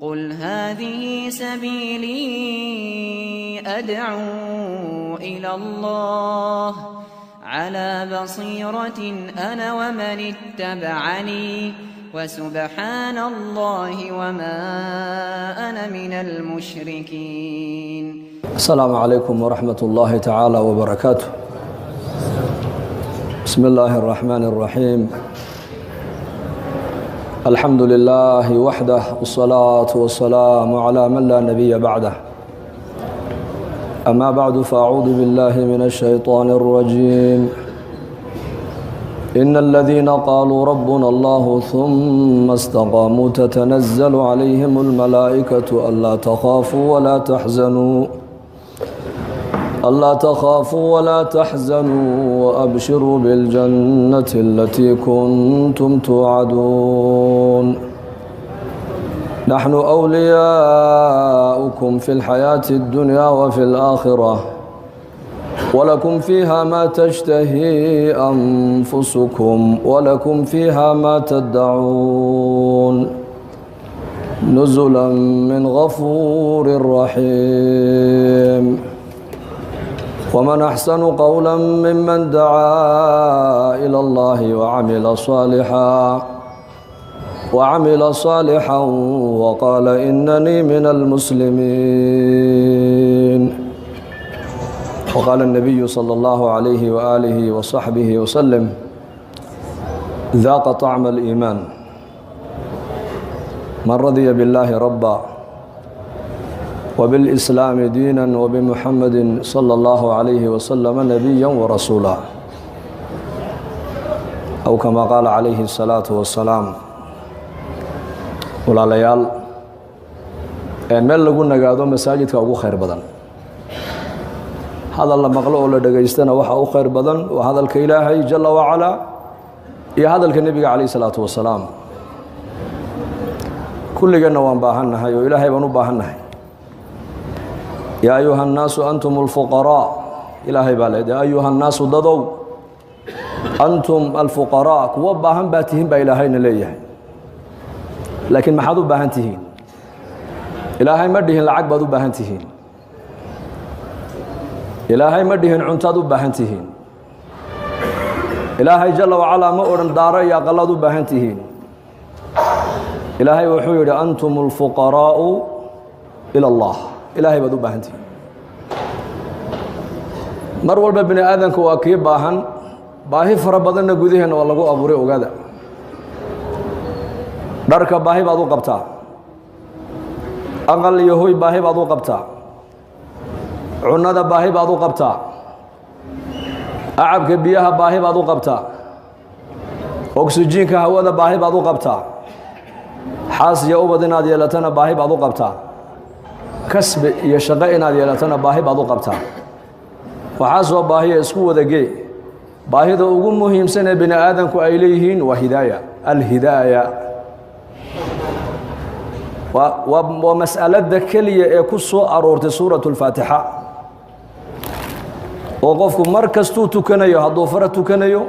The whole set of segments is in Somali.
قل هذه سبيلي أدعو إلى الله على بصيرة أنا ومن اتبعني وسبحان الله وما أنا من المشركين. السلام عليكم ورحمة الله تعالى وبركاته. بسم الله الرحمن الرحيم. الحمد لله وحده، والصلاة والسلام على من لا نبي بعده. أما بعد، فأعوذ بالله من الشيطان الرجيم. إن الذين قالوا ربنا الله ثم استقاموا تتنزل عليهم الملائكة ألا تخافوا ولا تحزنوا وأبشروا بالجنة التي كنتم توعدون. نحن أولياؤكم في الحياة الدنيا وفي الآخرة، ولكم فيها ما تشتهي أنفسكم ولكم فيها ما تدعون، نزلا من غفور رحيم. ومن أحسن قولا ممن دعا إلى الله وعمل صالحا وقال إنني من المسلمين. وقال النبي صلى الله عليه وآله وصحبه وسلم: ذاق طعم الإيمان من رضي بالله ربا وبالإسلام دينا وبمحمد صلى الله عليه وسلم نبيا ورسولا، أو كما قال عليه الصلاة والسلام. Walaalayaal, meel lagu nagaado masaajidka ugu khayr badan, hadal la maqlo oo la dhegaystana waxa u khayr badan waa hadalka Ilaahay jala wacalaa iyo hadalka Nebiga calayh isalaatu wasalaam. Kulligeenna waan baahannahay oo Ilaahay baan u baahannahay. يا أيها الناس أنتم الفقراء. Ilaahay baa leed: يا أيها الناس، dadow، أنتم الفقراء، kuwo baahan baa tihiin baa Ilaahayna leeyahay. Laakiin maxaad u baahan tihiin? Ilaahay ma dhihin lacag baad u baahan tihiin. Ilaahay ma dhihin cuntaad u baahan tihiin. Ilaahay jala wacalaa ma odhan daaro iyo aqalaad u baahan tihiin. Ilaahay wuxuu yidhi: أنتم الفقراء إلى الله. Ilaahay baad u baahan tihiin. Mar walba bini aadamku waa kii baahan, baahi fara badanna gudaheenna waa lagu abuuray. Ogaada, dharka baahi baad u qabtaa, aqal iyo hoy baahi baad u qabtaa, cunnada baahi baad u qabtaa, acabka biyaha baahi baad u qabtaa, oksijiinka hawada baahi baad u qabtaa, xaas iyo ubad inaad yeelatana baahi baad u qabtaa, kasbi iyo shaqo inaad yeelatana baahi baad u qabtaa. Waxaa soo baahiya isku wada gee, baahida ugu muhiimsan ee bini aadamku ay leeyihiin waa hidaaya. Alhidaaya waa mas'alada keliya ee ku soo aroortay suuratu alfaatixa, oo qofku mar kastuu tukanayo, hadduu fara tukanayo,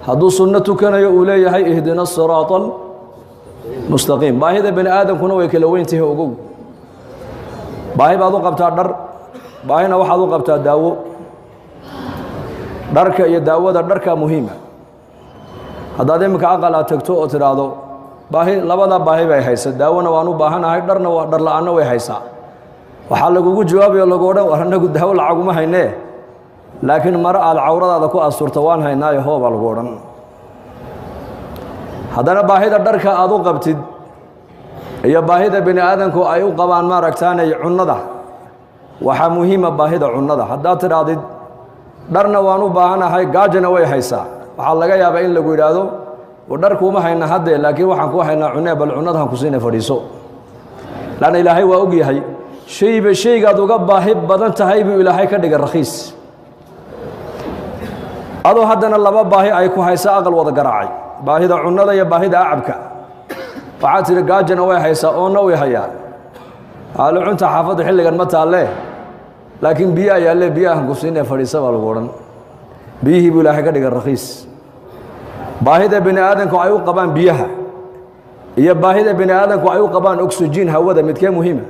hadduu sunno tukanayo, uu leeyahay: اهدنا الصراط المستقيم. Baahida bini aadamkuna way kala weyn tahay, ogow. Baahi baad u qabtaa dhar, baahina waxaad u qabtaa daawo. Dharka iyo daawada, dharkaa muhiima. Haddaad iminka aqal aad tagto oo tidhaahdo baahi, labada baahi bay haysa, daawona waan u baahanahay, dharna waa dhar la-aanna way haysaa, waxaa lagugu jawaabaya, lagu odhan: war, annagu daawo lacaguma haynee, laakiin maro aad cawradaada ku asturta waan haynaayo, hoo, baa lagu odhan. Haddana baahida dharka aad u qabtid iyo baahida bini aadamku ay u qabaan, maaragtaanay, cunnada, waxaa muhiima baahida cunnada. Haddaad tidhaahdid dharna waan u baahanahay, gaajana way haysaa, waxaa laga yaabaa in lagu yidhaahdo: dhar kuuma hayna haddee, laakiin waxaan kuu haynaa cunee, bal cunnadahan ku siina, fadhiiso. Laanna Ilaahay waa og yahay, shayba shaygaad uga baahi badan tahay buu Ilaahay ka dhigay rakhiis. Adoo haddana laba baahi ay ku haysa aqal wada garaacay, baahida cunnada iyo baahida acabka, waxaad tidhi gaajana way haysaa, oonna way hayaa. Haalo cunta xaafadda xilligan ma taalle, laakiin biyo ayaalle, biyahan ku siinee, fadhiisa, baa lagu odhan. Biyihii buu Ilaahay ka dhigay rakhiis. Baahida bini aadamku ay u qabaan biyaha Iyo baahida bini aadamku ay u qabaan oxygen, hawada, midkee muhiima?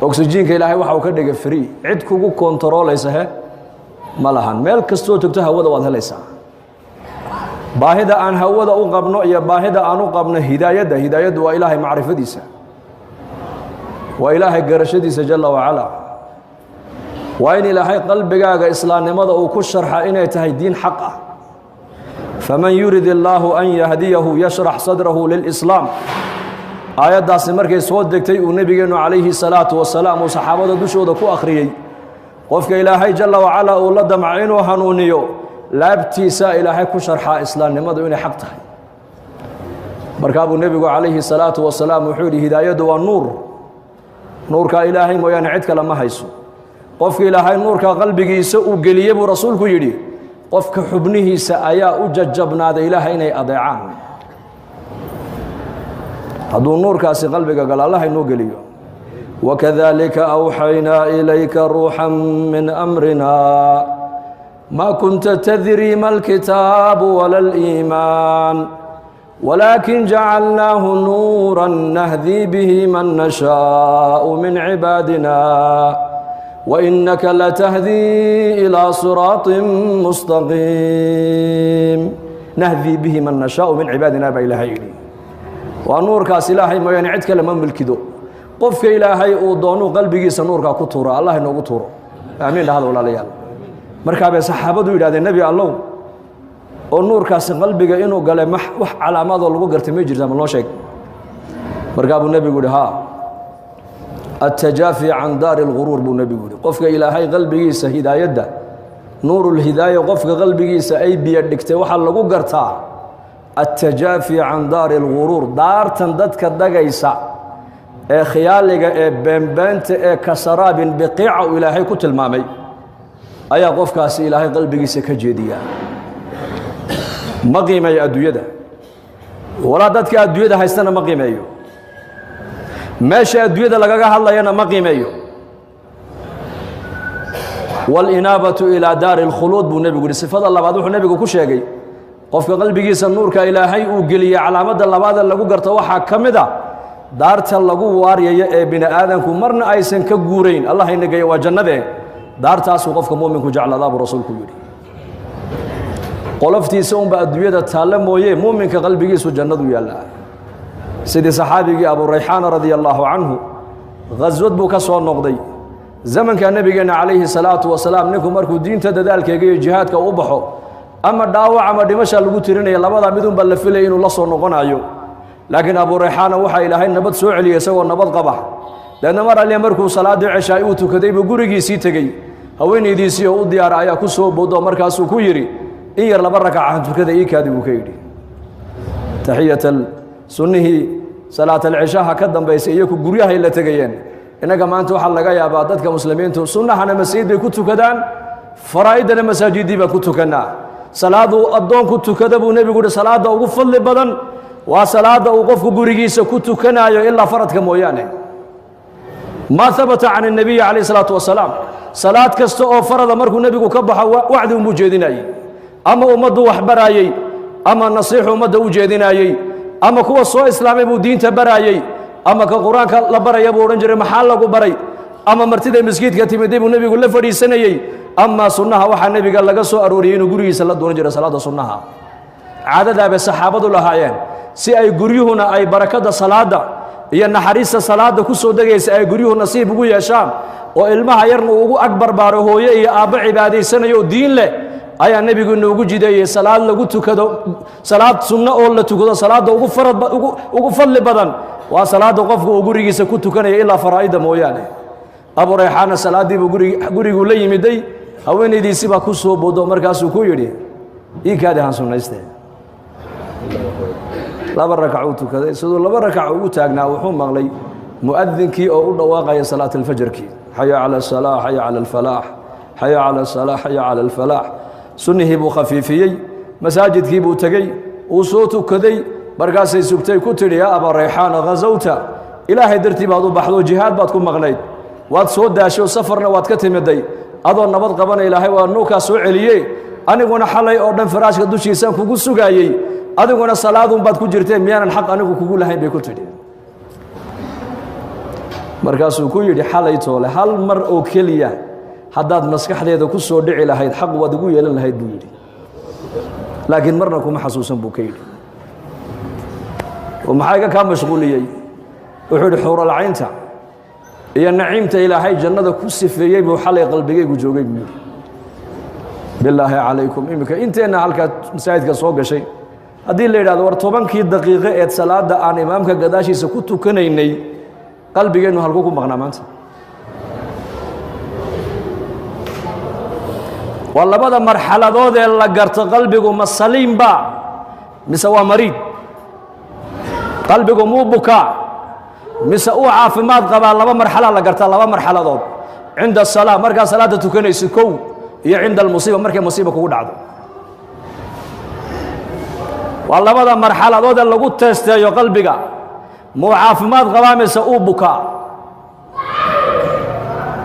Oxygenka Ilaahay waxa uu ka dhigay free, cid kugu kontaroolaysa he ma lahan. Meel kastoo togto hawada waad helaysaa. Baahida aan hawada u qabno iyo baahida aan u qabno hidaayadda, hidaayaddu waa Ilaahay macrifadiisa, waa Ilaahay garashadiisa jalla wacalaa. Waa in Ilaahay qalbigaaga islaamnimada uu ku sharxa inay tahay diin xaq ah. Faman yurid illaahu an yahdiyahu yashrax sadrahu lilislaam. Aayaddaasi markay soo degtay uu nebigeennu calayhi salaatu wasalaam uu saxaabada dushooda ku akhriyey, qofka Ilaahay jalla wacalaa uu la damco inuu hanuuniyo, laabtiisaa Ilaahay ku sharxaa islaamnimadu inay xaq tahay. Markaa buu nebigu calayhi salaatu wasalaam wuxuu yidhi: hidaayaddu waa nuur, nuurkaa Ilaahay mooyaane cid kale ma hayso. Qofka Ilaahay nuurkaa qalbigiisa uu geliyey, buu rasuulku yidhi, qofka xubnihiisa ayaa u jajabnaaday Ilaahay inay adeecaan hadduu nuurkaasi qalbiga galo. Allah inoo geliyo. Wakadalika awxaynaa ilayka ruuxan min amrina ma kunta tadri ma alkitaabu wala aliimaan walaakin jacalnaahu nuura nahdii bihi man nashaau min cibaadina wainaka latahdii ilaa siraaطin mustaqiim. Nahdii bihi man nashaau min cibaadina baa Ilaahay yidhi. Waa nuurkaas Ilaahay mooyaane cid kale ma milkido. Qofka Ilaahay uu doonuu qalbigiisa nuurkaa ku tuuro. Allah inoogu tuuro, aamiin dhahada walaalayaal. Markaa bay saxaabadu yidhahdeen: Nebi Allow, oo nuurkaasi qalbiga inuu galay wax calaamaadoo lagu gartay may jirtaa? Ma noo sheeg. Markaa buu nebigu yihi: haa, attajaafi can daari اlguruur, buu nebigu yihi. Qofka Ilaahay qalbigiisa hidaayadda, nuurulhidaaya, qofka qalbigiisa ay biyo dhigtay waxaa lagu gartaa attajaafi can daari اlguruur, daartan dadka dagaysa ee khiyaaliga ee beenbeenta ee kasaraabin biqiica uu Ilaahay ku tilmaamay ayaa qofkaasi Ilaahay qalbigiisa ka jeediyaa. Ma qiimeeyo adduunyada, walaa dadka adduunyada haystana ma qiimeeyo, meesha adduunyada lagaga hadlayana ma qiimeeyo. Wاlinaabatu ilaa daari اlkhuluud, buu nebigu yihi. Sifada labaad wuxuu nebigu ku sheegay qofka qalbigiisa nuurka Ilaahay uu geliyey, calaamadda labaada lagu garto waxaa ka mid a daarta lagu waaryayo ee bini aadamku marna aysan ka guurayn. Allah ina geeya, waa jannadee. Daartaasuu qofka muuminku jecladaa, buu rasuulku yidhi. Qoloftiisa unba adduunyada taalle mooye, muuminka qalbigiisu jannadu yaallaa. Sidii saxaabigii Abu Rayxaana radia allaahu canhu, khaswad buu ka soo noqday. Zamanka nebigeenna calayhi salaatu wasalaam, ninku markuu diinta dadaalkeega iyo jihaadka u baxo, ama dhaawac ama dhimashaa lagu tirinaya, labadaa midunbaa la filaya inuu la soo noqonayo. Laakiin Abu Rayxaana waxaa Ilaahay nabad soo celiyey isagoo nabad qaba. Deedna mar alle markuu salaaddii ceshaay uu tukaday buu gurigiisii tegey. Haweenaydiisii oo u diyaara ayaa ku soo boodo. Markaasuu ku yidhi: in yar laba rakacahan tukada ii kaadi, buu ka yidhi. Taxiyatan sunnihii salaatalcishaha ka dambaysay iyaku guryahay la tegayeen. Innaga maanta waxaa laga yaabaa dadka muslimiintu sunnahana masjid bay ku tukadaan, faraa'idana masaajiddii baan ku tukannaa. Salaaduu addoonku tukada, buu nebigu uhi, salaadda ugu fadli badan waa salaadda uu qofku gurigiisa ku tukanaayo, ilaa faradka mooyaane. Maa habata can الnabiyi calayh isalaatu wasalaam, salaad kasta oo farada markuu nebigu ka baxo wacdi unbuu jeedinayey, ama ummaddu wax baraayey, ama nasiixu ummadda u jeedinaayey, ama kuwa soo islaamay buu diinta baraayey, ama ka qur-aanka la baraya buu odhan jiray: maxaa lagu baray? Ama martida maskiidka timiday buu nebigu la fadhiisanayey. Amaa sunnaha waxaa nebiga laga soo arooriyey inuu gurigiisa la doonan jiray salaadda sunnaha. Caadadaabay saxaabadu lahaayeen si ay guryuhuna ay barakadda salaadda iyo naxariista salaadda ku soo degaysa ay guryuhu nasiib ugu yeeshaan, oo ilmaha yarna uu ugu ag barbaaro hooye iyo aabbo cibaadaysanayo oo diin leh, ayaa nebigu inoogu jideeyey salaad lagu tukado, salaad sunno oo la tukado. Salaadda ugu farad ugu fadli badan waa salaadda qofku uu gurigiisa ku tukanaya, ilaa faraa'idda mooyaane. Abu Rayxaana salaaddii buu guriguu la yimiday. Haweenaydiisii baa ku soo boodo. Markaasuu ku yidhi: ii kaadi han sunnayste. Laba rakacuu tukaday. Siduu laba rakac ugu taagnaa wuxuu maqlay mu'adinkii oo u dhawaaqaya salaat alfajarkii: xaya cala asalaa, xaya cala alfalaax, xaya cala asalaa, xaya cala alfalaax. Sunnihii buu khafiifiyey, masaajidkii buu tegey, uu soo tukaday. Markaasay sugtay, ku tidhi: yaa Abaa Rayxaana, khasawta, Ilaahay dartii baad u baxdo, jihaad baad ku maqnayd, waad soo daasho, safarna waad ka timiday, adoo nabad qabana Ilaahay waa nuukaa soo celiye. Aniguna xalay oo dhan firaashka dushiisaan kugu sugaayey. Adiguna salaadun baad ku jirteen, miyaanan xaq anigu kugu lahayn bay ku tidhi. Markaasuu ku yidhi xalay toole hal mar oo keliya haddaad maskaxdeeda ku soo dhici lahayd xaq waad igu yeelan lahayd buu yidhi, laakiin marna kuma xasuusan buu ka yidhi. Oo maxaa iga kaa mashquuliyey? Wuxuu yidhi xuuralcaynta iyo naciimta Ilaahay jannada ku sifeeyey buu xalay qalbigaygu joogay buu yidhi. Bilaahi calaykum, iminka inteenna halkaa masaajidka soo gashay haddii la yidhahdo war 10kii daqiiqo eed salaadda aan imaamka gadaashiisa ku tukanaynay qalbigeennu halkuu ku maqnaa maanta? Waa labada marxaladood ee la garto qalbigu ma saliimba mise waa mariid, qalbigu muu bukaa mise uu caafimaad qabaa. Laba marxalaa la gartaa, laba marxaladood: cinda asalaa, markaa salaadda tukanayso kow, iyo cinda almusiiba, markay musiiba kugu dhacdo. Waa labada marxaladood ee lagu teesteeyo qalbiga muu caafimaad qabaa mise uu bukaa.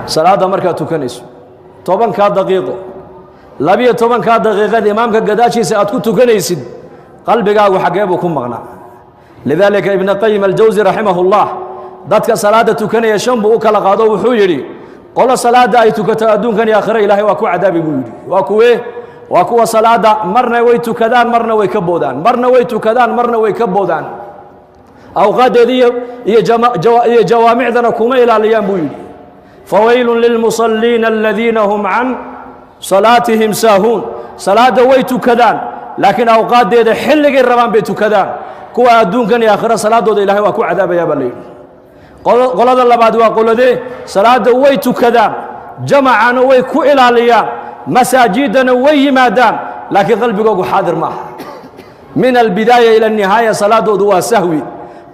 Salaadda markaad tukanayso 10kaa daqiiqo, 12kaa daqiiqad imaamka gadaashiisa aad ku tukanaysid, qalbigaagu xaggee buu ku maqnaa? Lidaalika Ibna Qayim Aljawsi raximahullah dadka salaadda tukanaya shan buu u kala qaado. Wuxuu yidhi qolo salaadda ay tukato adduunkan iyo aakhiro Ilaahay waa ku cadaabi buu yidhi. Waa kuwee? Waa kuwa salaadda marna way tukadaan, marna way ka boodaan, marna way tukadaan, marna way ka boodaan, awqaaddeeda iyo jawaamicdana kuma ilaaliyaan buu yidhi. Fawaylun lilmusalliina aladiina hum can salaatihim saahuun. Salaadda way tukadaan, laakiin awqaaddeeda xilligay rabaan bay tukadaan. Kuwa adduunkan iyo aakhiro salaaddooda Ilahay waa ku cadaabayaa baa la yidhi. Qolada labaad waa qoladee? Salaadda way tukadaan, jamacana way ku ilaaliyaan, masaajiddana way yimaadaan, laakiin qalbigoogu xaadir ma aha. Min albidaaya ila anihaaya salaaddoodu waa sahwi.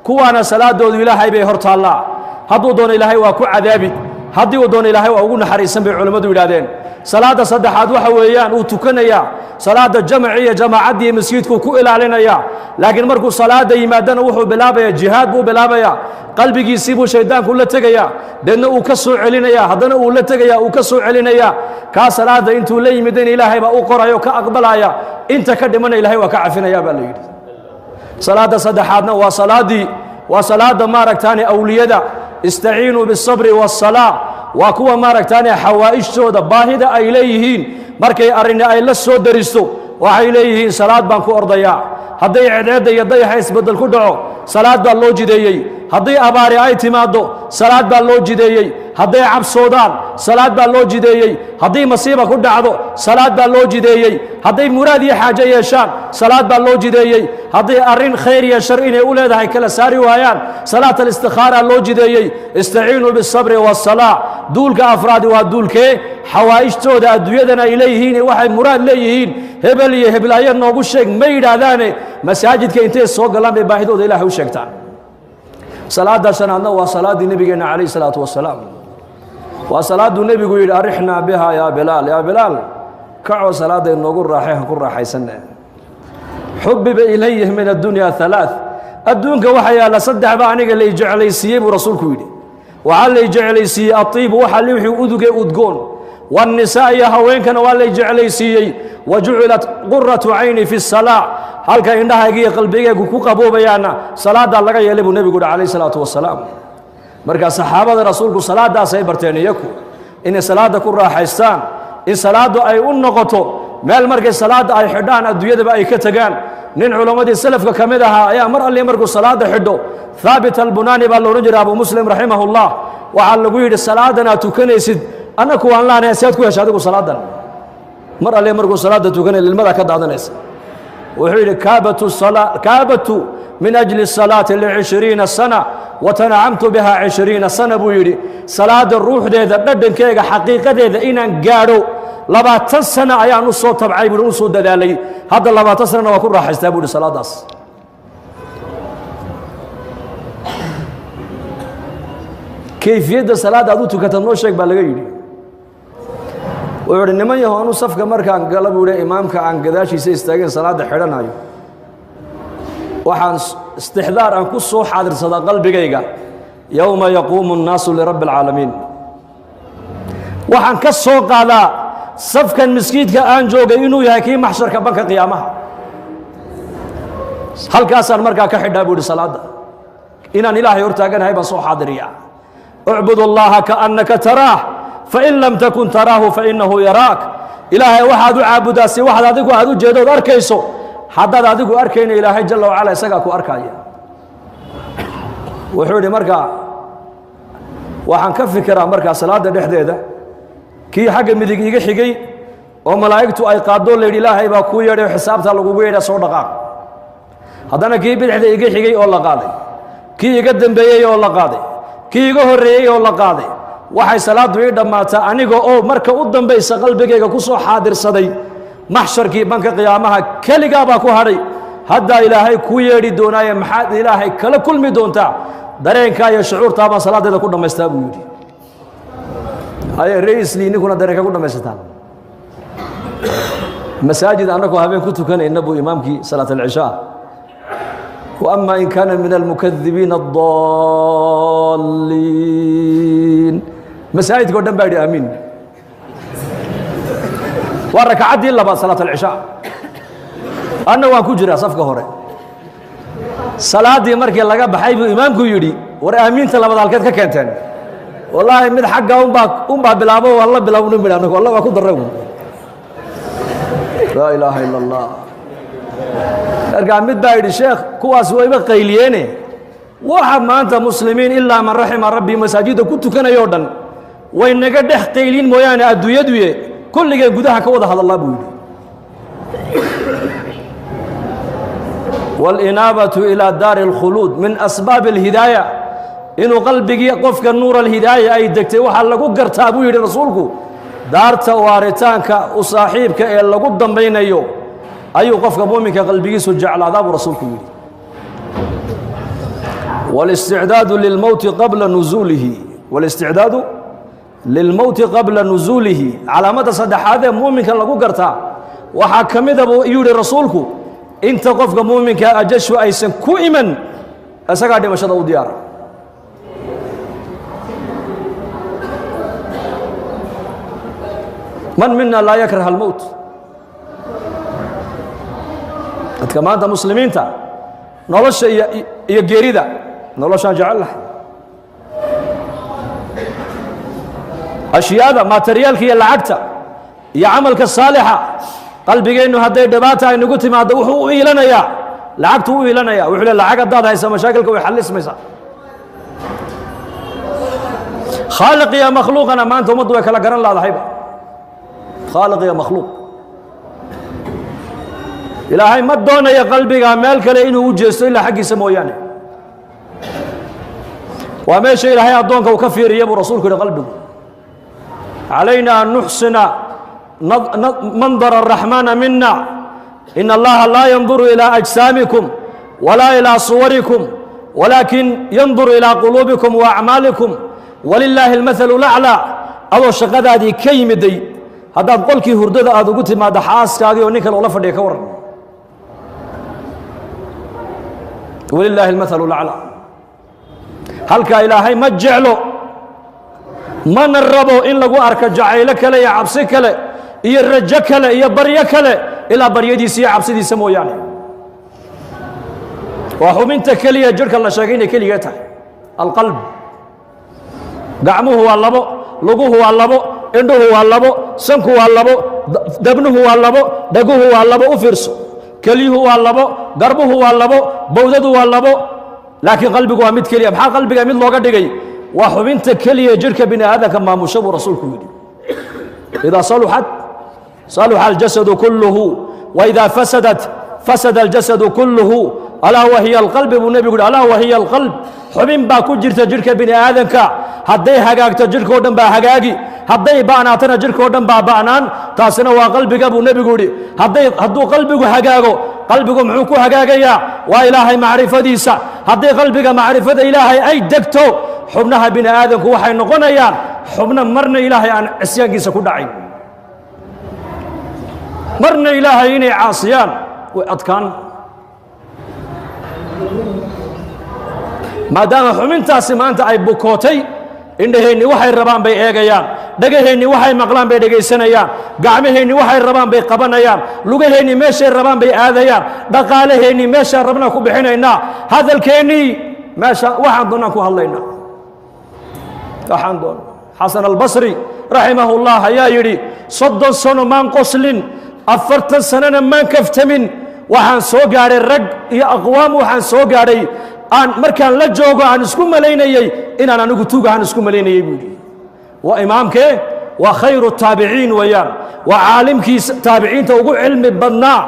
Kuwaana salaaddoodu Ilaahay bay hor taallaa. Hadduu doono Ilaahay waa ku cadaabi, haddii uu doono Ilaahay waa ugu naxariisan bay culimmadu yidhahdeen. Salaadda saddexaad waxa weeyaan uu tukanayaa salaadda jamaci iyo jamaacaddii masjidkuu ku ilaalinayaa, laakiin markuu salaadda yimaadana wuxuu bilaabayaa jihaad buu bilaabayaa. Qalbigiisii buu shayddaanku la tegayaa, deedna uu ka soo celinayaa, haddana uu la tegayaa, uu ka soo celinayaa. Kaa salaadda intuu la yimidana Ilaahay baa u qoraya oo ka aqbalaya, inta ka dhimana Ilaahay waa ka cafinaya baa la yidhi. Salaadda saddexaadna waa salaaddii, waa salaadda maaragtaane awliyada, istaciinuu bisabri wasalaa. Waa kuwa maaragtaane xawaa'ijtooda baahida ay leeyihiin markay arrini ay la soo daristo waxay leeyihiin salaad baan ku ordayaa. Hadday cedceedda iyo dayaxa isbeddel ku dhaco salaad baa loo jideeyey, haddii abaari ay timaaddo salaad baa loo jideeyey, hadday cabsoodaan salaad baa loo jideeyey, haddii masiiba ku dhacdo salaad baa loo jideeyey, hadday muraad iyo xaajo yeeshaan salaad baa loo jideeyey, haddii arrin khayr iyo shar inay u leedahay kala saari waayaan salaat alistikhaara loo jideeyey. Istaciinuu bisabri wasalaa. Duulka afraadi waa duulkee? Xawaa'ijtooda adduunyadan ay leeyihiin waxay muraad leeyihiin hebel iyo heblaayo noogu sheeg ma yidhaahdaane, masaajidka intay soo galaan bay baahidooda Ilaahay u sheegtaan. Salaadda shanaadna waa salaaddii nebigeenna calayhi salaatu wasalaam. Waa salaadduu nebigu yidhi arixnaa biha yaa Bilaal, yaa Bilaal kacoo salaadda inoogu raaxay, han ku raaxaysanne. Xubiba ilayhi min addunya halaath, adduunka waxa yaalla saddex baa aniga lay jeclaysiiyey buu rasuulku yidhi. Waxaa lay jeclaysiiyey atiibu, waxa li wixii uduge udgoon, waannisaa iyo haweenkana waa lay jeclaysiiyey, wa jucilat quratu cayni fi salaa, halka indhahayga iyo qalbigaygu ku qaboobayaana salaaddaa laga yeelay buu nebigu yidhi calayhi salaatu wasalaam. Marka saxaabada rasuulku salaaddaasay barteen iyaku, inay salaadda ku raaxaystaan, in salaaddu ay u noqoto meel markay salaadda ay xidhaan adduunyadaba ay ka tegaan. Nin culammadii salafka ka mid ahaa ayaa mar alli markuu salaadda xidho, Haabit Albunaani baa la odhan jiray, Abu Muslim raximahullah, waxaa lagu yidhi salaadan aad tukanaysid annaku waan laanahay, si aad ku hesha adigu salaadan? Mar alle markuu salaadda tukanay lilmadaa ka daadanaysa. Wuxuu yidhi kaabatu min ajli salaati licishriina sana wa tanacamtu biha 20 sana buu yidhi. Salaadda ruuxdeeda dhadhankeega xaqiiqadeeda inaan gaadho 20 sana ayaan u soo tabcay buui, u soo dadaalay, hadda 20 sanana waa ku raaxaystaa buu yidhi salaaddaas. Kayfiyadda salaadda aad u tukata noo sheeg baa laga yidhi. Wuxuu idhi niman yaho anu safka markaan gala buu yidhi imaamka aan gadaashiisa istaageen salaadda xidhanayo waxaan istixdaar aan ku soo xaadirsadaa qalbigayga yowma yaquumu annaasu lirabbi alcaalamiin. Waxaan ka soo qaadaa safkan miskiidka aan joogay inuu yahay kii maxsharka banka qiyaamaha. Halkaasaan markaa ka xidhaa buu yidhi salaadda inaan Ilaahay hortaaganahay baan soo xaadiriyaa. Ucbud allaha kaannaka taraah fain lam takun taraahu fainahu yaraak. Ilaahay waxaad u caabudaa si waxaad adigu aad u jeedood arkayso, haddaad adigu arkayna Ilaahay jalla wacala isagaa ku arkaya. Wuxuu yidhi markaa waxaan ka fikiraa markaa salaadda dhexdeeda kii xagga midig iga xigay oo malaa'igtu ay qaadoo la yidhi Ilaahay baa kuu yeedhay oo xisaabtaa lagugu yeedha soo dhaqaaq. Haddana kii bidixda iga xigay oo la qaaday, kii iga dambeeyey oo la qaaday, kii iga horreeyey oo la qaaday. Waxay salaaddu ii dhammaataa aniga oo marka u dambaysa qalbigayga ku soo xaadirsaday maxsharkii banka qiyaamaha keligaa baa ku hadhay. Haddaa Ilaahay kuu yeedhi doonaaye maxaad Ilaahay kala kulmi doontaa? Dareenkaa iyo shucuurtaa baan salaaddeeda ku dhammaystaa buu yidhi. Haye reisli, ninkuna dareenka ku dhammaysataan. Masaajid annagoo habeen ku tukanayna buu imaamkii salaat alcishaa وأما إن كان من المكذبين الضالين مساجد قدام بايدي آمين. وركعتي إلا بعد صلاة العشاء أنا وان كجرا صفقة هوري صلاة دي مركي لغا بحيب إمامكو يدي ور آمين تلابد هالكاد ككنتين والله من حقا أمبا بلابو والله بلابو نمبر أنك والله وأكو درقو لا إله إلا الله. Markaa mid baa yidhi sheekh kuwaas wayba qayliyeene, waxa maanta muslimiin ilaa man raxima rabbi masaajidda ku tukanayoo dhan way naga dhex qaylin mooyaane adduunyaduye kulligeen gudaha ka wada hadallaa buu yidhi. Waalinaabatu ilaa daari alkhuluud min asbaabi alhidaaya, inuu qalbigii qofka nuur alhidaaya ay degtay waxaa lagu gartaa buu yidhi rasuulku daarta waaritaanka u saaxiibka ee lagu dambaynayo ayuu qofka muuminka qalbigiisu jeclaadaa buu rasuulku yidhi. Wاlisticdaadu lilmowti qabla nuzuulihi, wاlisticdaadu lilmowti qabla nuzuulihi. Calaamadda saddexaad ee muuminka lagu gartaa waxaa ka mida buu yidhi rasuulku inta qofka muuminka ajashu aysan ku iman isagaa dhimashada u diyaara. Man mina laa yakrah almowt. Dadka maanta muslimiinta nolosha iyo geerida noloshaan jecel lahay, ashyaada materiyaalka iyo lacagta iyo camalka saalixa qalbigeennu hadday dhibaata ay nagu timaaddo wuxuu u iilanayaa lacagtu u iilanaya. Wuxuu le lacag haddaad haysa mashaakilka way xallismaysaa. Khaaliq iyo makhluuqana maanta ummaddu way kala garan laadahayba. Khaaliq iyo makhluuq Ilaahay ma doonayo qalbiga meel kale inuu u jeesto ilaa xaggiisa mooyaane. Waa meesha Ilaahay addoonka uu ka fiiriya buu rasuulku yidhi qalbigu. Calayna an nuxsina mandara araxmaana mina in allaha laa yanduru ilaa ajsaamikum walaa ilaa suwarikum walaakin yanduru ilaa quluubikum wa acmaalikum walilaahi almathalu laclaa. Adoo shaqadaadii ka yimiday haddaad qolkii hurdada aad ugu timaaddo xaaskaagii oo nin kale ula fadhiya ka warran. Walilaahi almathalu laclaa. Halkaa Ilaahay ma jeclo mana rabo in lagu arko jacaylo kale iyo cabsi kale iyo rajo kale iyo baryo kale ilaa baryadiisa iyo cabsidiisa mooyaane. Waa xubinta keliya jidhka la sheegay inay keligee tahay alqalb. Gacmuhu waa labo, luguhu waa labo, indhuhu waa labo, sanku waa labo, dabnuhu waa labo, dhaguhu waa labo, u fiirso, kelyuhu waa labo, garbuhu waa labo, bowdadu waa labo, laakiin qalbigu waa mid keliya. Maxaa qalbiga mid looga dhigay? Waa xubinta keliya jidhka bini aadamka maamusha buu rasuulku yidhi. Idaa saluxat saluxa aljasadu kulluhu waidaa fasadat fasada aljasadu kulluhu alaa wahiya alqalbi buu nebigu yidhi. Alaa wahiya alqalb. Xubin baa ku jirta jidhka bini aadamka, hadday hagaagto jidhkao dhan baa hagaagi, hadday ba'naatana jidhkao dhan baa ba'naan. Taasina waa qalbiga buu nebigu yidhi. Hadduu qalbigu hagaago, qalbigu muxuu ku hagaagayaa? Waa Ilaahay macrifadiisa. Hadday qalbiga macrifada Ilaahay ay degto, xubnaha bini aadamku waxay noqonayaan xubno marna Ilaahay aan cisyaankiisa ku dhacayn, marna Ilaahay inay caasiyaan way adkaan. Maadaama xubintaasi maanta ay bukootay, indhaheenni waxay rabaan bay eegayaan, Dhagaheenni waxay maqlaan bay dhegaysanayaan, gacmaheenni waxay rabaan bay qabanayaan, lugaheenni meeshay rabaan bay aadayaan, dhaqaalaheenni meeshaan rabnaan ku bixinaynaa, hadalkeennii meesha waxaan doonaan ku hadlaynaa, waxaan doona. Xasan Albasri raximahullah ayaa yidhi 30 sano maan qoslin, 40 sanona maan kaftamin. Waxaan soo gaadhay rag iyo aqwaam, waxaan soo gaadhay aan markaan la joogo aan isku malaynayey inaan anigu tuug ahaan isku malaynayey buu yidhi. Waa imaamkee? Waa khayru taabiciin weeyaan, waa caalimkii taabiciinta ugu cilmi badnaa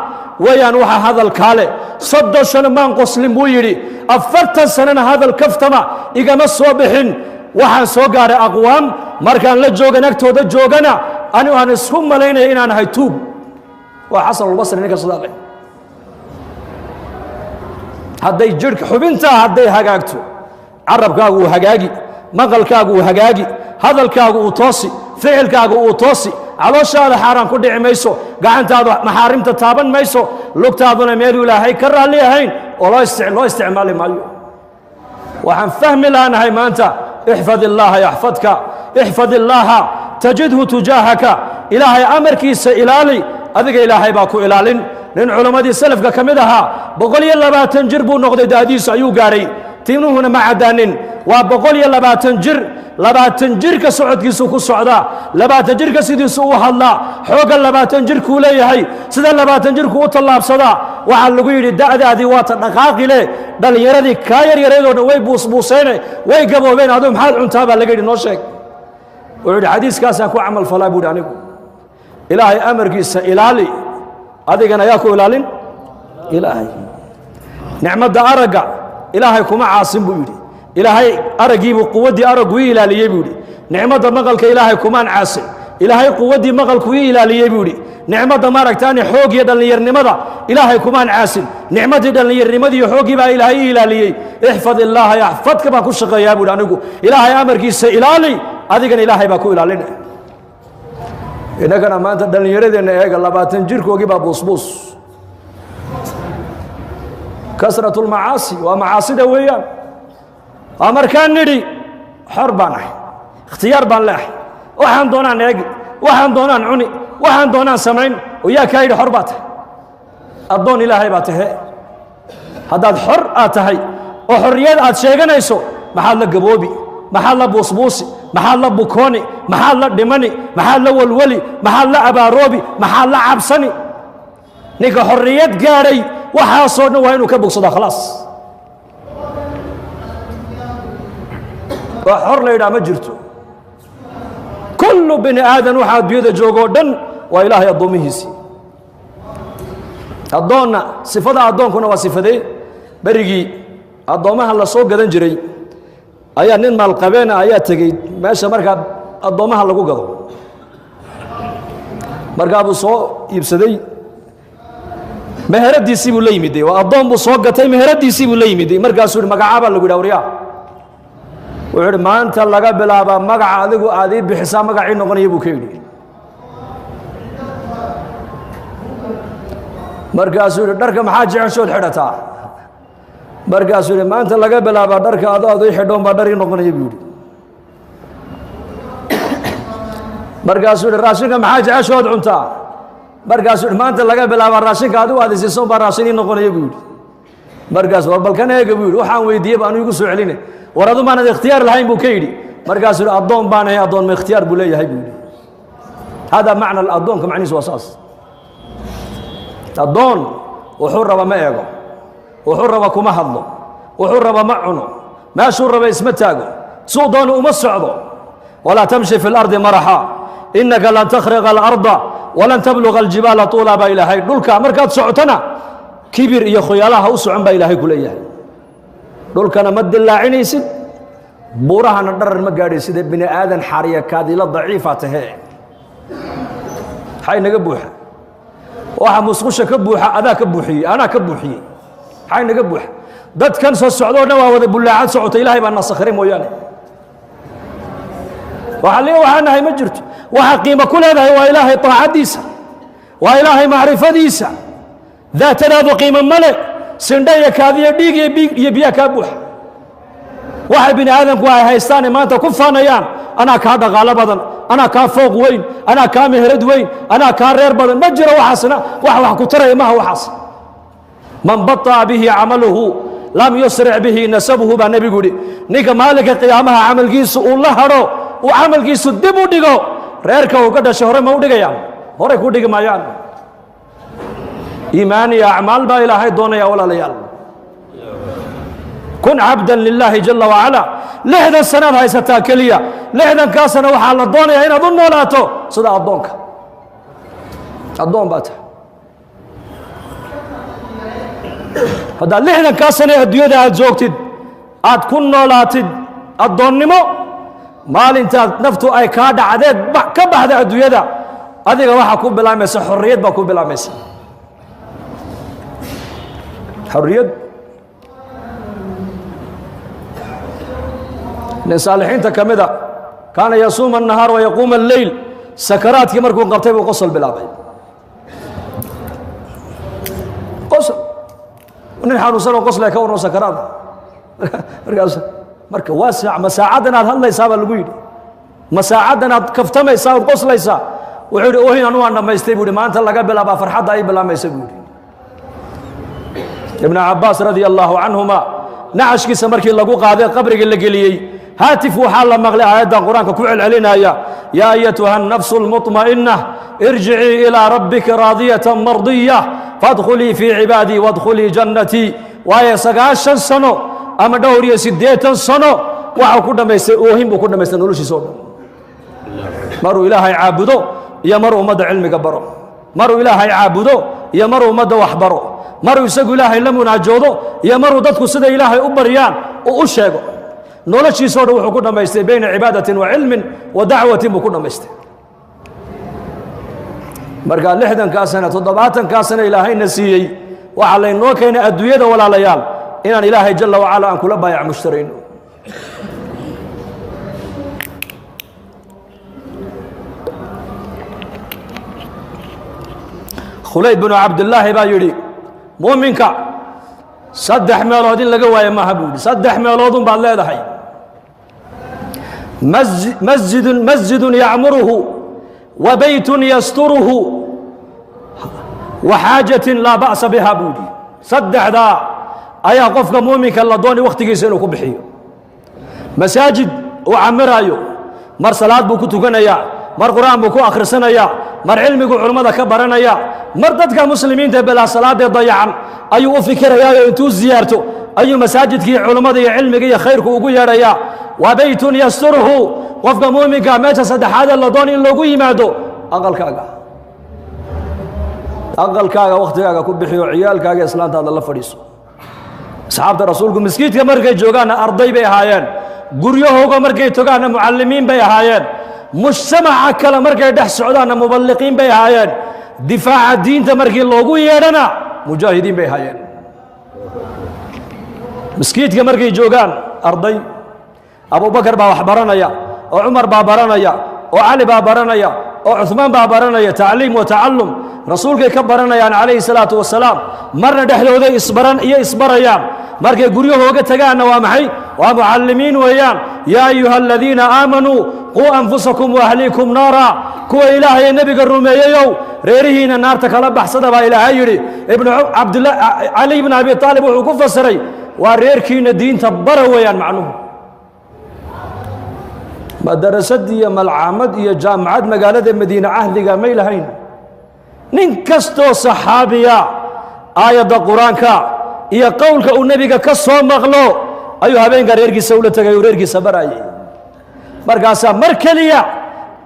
weeyaan. Waxa hadalkaa leh 30 sano maan qoslin buu yidhi, 40 sanona hadal kaftama igama soo bixin. Waxaan soo gaadhay aqwaam markaan la joogan agtooda joogana anigu aan isku malaynaya inaan ahay tuug. Waa Xasan Albasri ninka sidaa leh. Hadday jidhka xubintaa hadday hagaagto, carabkaagu uu hagaagi, maqalkaagu uu hagaagi, hadalkaagu uu toosi, ficilkaagu uu toosi, calooshaada xaaraan ku dhici mayso, gacantaadu maxaarimta taaban mayso, lugtaaduna meeluu Ilaahay ka raalli ahayn oo loo isticmaali maayo. Waxaan fahmi laanahay maanta ixfad illaaha yaxfadka, ixfad illaaha tajidhu tujaahaka. Ilaahay amarkiisa ilaali, adiga Ilaahay baa ku ilaalin. Nin culammadii salafka ka mid ahaa 120 jir buu noqday, da'diisu ayuu gaadhay, timuhuna ma caddaanin. Waa 120 jir, 20 jirka socodkiisu ku socdaa, 20 jirka sidiisu u hadlaa, xoogga 20 jirkuu leeyahay, sida 20 jirku u tallaabsadaa. Waxaa lagu yidhi da'daadii waata dhaqaaqi leh, dhallinyaradii kaa yaryaraydoo dhan way buusbuuseene, way gaboobeen, aduu maxaad cuntaa baa laga yidhi, noo sheeg. Wuxuu yidhi xadiiskaasaan ku camal falaa buu yidhi anigu. Ilaahay amarkiisa ilaali, adigana yaa ku ilaalin Ilaahay. Nicmadda aragga Ilaahay kuma caasin buu yidhi. Ilaahay araggiibuu quwaddii araggu ii ilaaliyey buu yidhi. Nicmadda maqalka Ilaahay kumaan caasin, Ilaahay quwaddii maqalku ii ilaaliyey buu yidhi. Nicmadda maaragtaani xoog iyo dhallinyarnimada Ilaahay kumaan caasin, nicmaddii dhallinyarnimadii iyo xooggii baa Ilaahay ii ilaaliyey. Ixfad illaaha yaxfadka baan ku shaqeeyaa buu yidhi anigu. Ilaahay amarkiisa ilaali, adigana Ilaahay baa ku ilaalinaya. Innagana maanta dhallinyaradeenna eega, 20 jirkoogii baa buusbuus. Kasratulmacaasi waa macaasida weeyaan. Waa markaan nidhi xor baan ahay, ikhtiyaar baan leeahay, waxaan doonaan eegi, waxaan doonaan cuni, waxaan doonaan samayn. Oo yaa kaa yidhi xor baa tahay? Addoon Ilaahay baa tahe. Haddaad xor aad tahay oo xorriyad aad sheeganayso, maxaad la gaboobi, maxaad la buusbuusi, maxaad la bukooni, maxaad la dhimani, maxaad la walwali, maxaad la abaaroobi, maxaad la cabsani? Ninka xorriyad gaadhay waxaasoo dhan waa inuu ka bogsadaa. Khalaas, waa xor la yidhaha ma jirto. Kullu bini aadan waxaa adduunyada joogoo dhan waa Ilaahay addoommihiisii. Addoonna sifada addoonkuna waa sifadee? Berigii addoommaha la soo gadan jiray ayaa nin maalqabeena ayaa tegey meesha markaa addoommaha lagu gado. Markaa buu soo iibsaday, meheradiisii buu la yimiday. Waa addoon buu soo gatay, meheradiisii buu la yimiday. Markaasuu yidhi magacaabaa lagu yidhi awriyaa. Wuxuu yidhi maanta laga bilaabaa magaca adigu aad ii bixisaa magacii noqonaya buu ka yidhi. Markaasuu yidhi dharka maxaa jeceshood xidhataa? Markaasuu yidhi maanta laga bilaabaa dharka ado aad ii xidhoon baa dhar ii noqonaya buu yidhi. Markaasuu yidhi raashinka maxaa jeceshood cuntaa? Markaasuu yidhi maanta laga bilaabaa raashinka adigu aad isiisoon baa raashin ii noqonaya buu yidhi. Markaas war balkan eega buu yidhi, waxaan weydiiyey ba anu igu soo celine, war adu maanad ikhtiyaar lahayn buu ka yidhi. Markaasuu yidhi addoon baan ahay, addoon ma ikhtiyaar buu leeyahay buu yidhi. Hada macna addoonka, macnihiisu waa saas. Addoon wuxuu raba ma eego, wuxuu raba kuma hadlo, wuxuu raba ma cuno, meeshuu raba isma taago, suu doono uma socdo. Walaa tamshi fi lardi maraxa innaka lan takhriqa alarda walan tabluga aljibaala tuulaa baa Ilaahay. Dhulka markaad socotona kibir iyo khoyaalaha u socon baa Ilaahay ku leeyahay. Dhulkana ma dilaacinaysid, buurahana dharar ma gaadhaysid, bini aadan xaariya kaadila daciifa tahe. Maxay naga buuxa? Waxa musqusha ka buuxa adaa ka buuxiyey, anaa ka buuxiyey. Maxay naga buuxa? Dadkan soo socdoo dhan waa wada bullaacad socota, Ilaahay baa nasakhiray mooyaane. Waxa lee waxaa nahay ma jirto. Waxa qiimo ku leedahay waa Ilaahay taacadiisa, waa Ilaahay macrifadiisa. Daatadaadu qiimo male, sindha iyo kaadiyo dhiig iyo biig iyo biyaha kaa buuxa. Waxa bini aadamku ay haystaane maanta ku faanayaan, anaa kaa dhaqaalo badan, Anaa kaa fooq weyn, anaa kaa meherad weyn, anaa kaa reer badan. Ma jiro waxaasna, wax wax ku taraya maha waxaas. Man baطa'a bihi camaluhu lam yusric bihi nasabuhu baa nebigu yidhi. Ninka maalinka qiyaamaha camalkiisu uu la hadho, uu camalkiisu dib u dhigo, reerka uu ka dhashay hore ma u dhigayaan? Horey ku dhigi maayaan. Iimaan iyo acmaal baa Ilaahay doonaya, walaalayaal. Kun cabdan lilaahi jala wacala. 60 sanaad haysataa keliya. 60-kaa sano waxaa la doonayaa inaad u noolaato sida addoonka. Addoon baa tahay. Haddaad 60-kaa sano ee adduunyada aad joogtid aad ku noolaatid addoonnimo, maalintaad naftu ay kaa dhacdeed ka baxda adduunyada, adiga waxaa ku bilaamaysa xorriyad baa ku bilaamaysa, xorriyad. Nin saalixiinta ka mida kaana yasuuma الnahaar wa yaquuma alleyl. Sakaraadkii markuu qabtay buu qosol bilaabay, qosol. Nin xanuunsan oo qoslaya ka warramo, sakaraada. Markaas marka waa saac, ma saacaddan aad hadlaysaa baa lagu yidhi, ma saacaddan aad kaftamaysaa ood qoslaysaa? Wuxuu yidhi, oohin anu waan dhammaystay buu yidhi, maanta laga bilaabaa farxadda ay bilaamaysa buu yidhi. Ibnu Cabbaas radia allaahu canhuma nacashkiisa markii lagu qaaday qabriga la geliyey, haatif waxaa la maqlay aayaddan Qur-aanka ku celcelinaya: yaa ayatuha الnafsu اlmuطma'inة irjicii ilىa rabbika raadiyatan mardiya fadkhulii fii cibaadii wadkhulii jannatii. Waayo, 90 sano ama dhowr iyo 80 sano waxau ku dhammaystay oohin buu ku dhammaystay noloshiisa o dhan. Maruu Ilaahay caabudo iyo maruu ummadda cilmiga baro, maruu Ilaahay caabudo iyo maruu ummadda wax baro, maruu isagu Ilaahay la munaajoodo iyo maruu dadku sida Ilaahay u baryaan uu u sheego, noloshiisao dhan wuxuu ku dhammaystay bayna cibaadatin wa cilmin wa dacwatin buu ku dhammaystay. Marka 60-kaa sano, 70-kaa sano Ilaahayna siiyey, waxaa laynoo keenay adduunyada, walaalayaal, inaan Ilaahay jala wacala aan kula baayac mushtarayno. Khulayd binu Cabdillaahi baa yidhi, muuminka saddex meelood in laga waayo maaha buu yidhi. Saddex meeloodun baad leedahay: masjidun yacmuruhu, wa beytun yasturuhu, wa xaajatin laa ba'sa biha buu yidhi. Saddexdaa ayaa qofka muuminka la doonay wakhtigiisa inuu ku bixiyo. Masaajid uu camiraayo, mar salaad buu ku tukanayaa, mar Qur'aan buu ku akhrisanayaa, mar cilmigu culummada ka baranaya, mar dadka muslimiinta bilaa salaadee dayacan ayuu u fikirayaayo intuu ziyaarto ayuu masaajidkii culummada iyo cilmiga iyo khayrku ugu yeedhayaa. Wa beytun yasturuhu. Qofka muuminka meesha saddexaadee la doonay in loogu yimaado, aqalkaaga. Aqalkaaga wakhtigaaga ku bixiyo, ciyaalkaaga, islaantaada la fadhiiso. Asxaabta Rasuulku maskiidka markay joogaanna arday bay ahaayeen, guryahooga markay togaanna mucallimiin bay ahaayeen, mujtamaca kale markay dhex socdaanna muballiqiin bay ahaayeen, difaaca diinta markii loogu yeedhana mujaahidiin bay ahaayeen. Maskiidka markay joogaan arday, Abubakar baa wax baranaya, oo Cumar baa baranaya, oo Cali baa baranaya, oo Cuثmaan baa baranaya. Tacliim wa tacallum Rasuulkay ka baranayaan calayhi salaatu wasalaam. Marna dhexdooday isbaran iyo isbarayaan. Markay guryahooga tagaanna waa maxay? Waa mucallimiin weeyaan. Yaa ayuha aladiina aamanuu quu anfusakum waahliikum naara. Kuwa Ilaahay nebiga rumeeyeyow, reerihiina naarta kala baxsada baa Ilaahay yidhi. Ibnu Cabdilla, Cali ibn Abi Aalib wuxuu ku fasiray, waa reerkiina diinta bara weeyaan macnuhu. Madarasad iyo malcaamad iyo jaamacad magaalada Madiine cahdiga may lahayn. Nin kastoo saxaabiya aayadda Qur-aanka iyo qowlka uu nebiga ka soo maqlo ayuu habeenka reerkiisa ula tegay uu reerkiisa barayay. Markaasaa mar keliya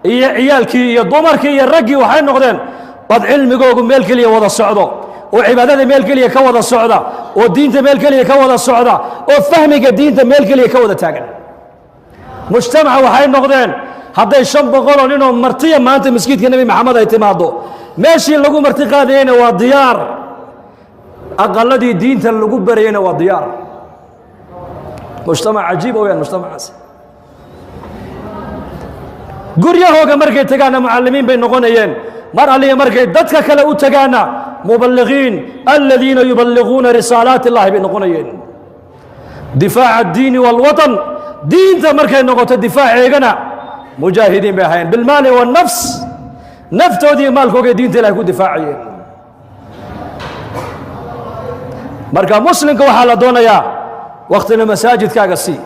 iyo ciyaalkii iyo dumarkii iyo raggii waxay noqdeen dad cilmigoogu meel keliya wada socdo, oo cibaadada meel keliya ka wada socda, oo diinta meel keliya ka wada socda, oo fahmiga diinta meel keliya ka wada taagan. Mujtamaca waxay noqdeen hadday 500 oo ninoo martiya maanta maskiidka Nebi Maxamed ay timaaddo, meeshii lagu marti qaadayeyna waa diyaar, aqaladii diinta lagu barayeyna waa diyaar. Mujtamac cajiib weyaan mujtamacaas. Guryahooga markay tagaanna mucallimiin bay noqonayeen, mar alliya markay dadka kale u tagaanna muballiqiin aladiina yuballiquuna risaalaati illahi bay noqonayeen. Difaaca addiini waalwatan, diinta markay noqoto difaaceegana Mujaahidiin bay ahaayeen bilmaali wannafs, naftoodii maalkoogay diinta ilahay ku difaacayeen. Marka muslimka waxaa la doonayaa waktina masaajidkaaga sii,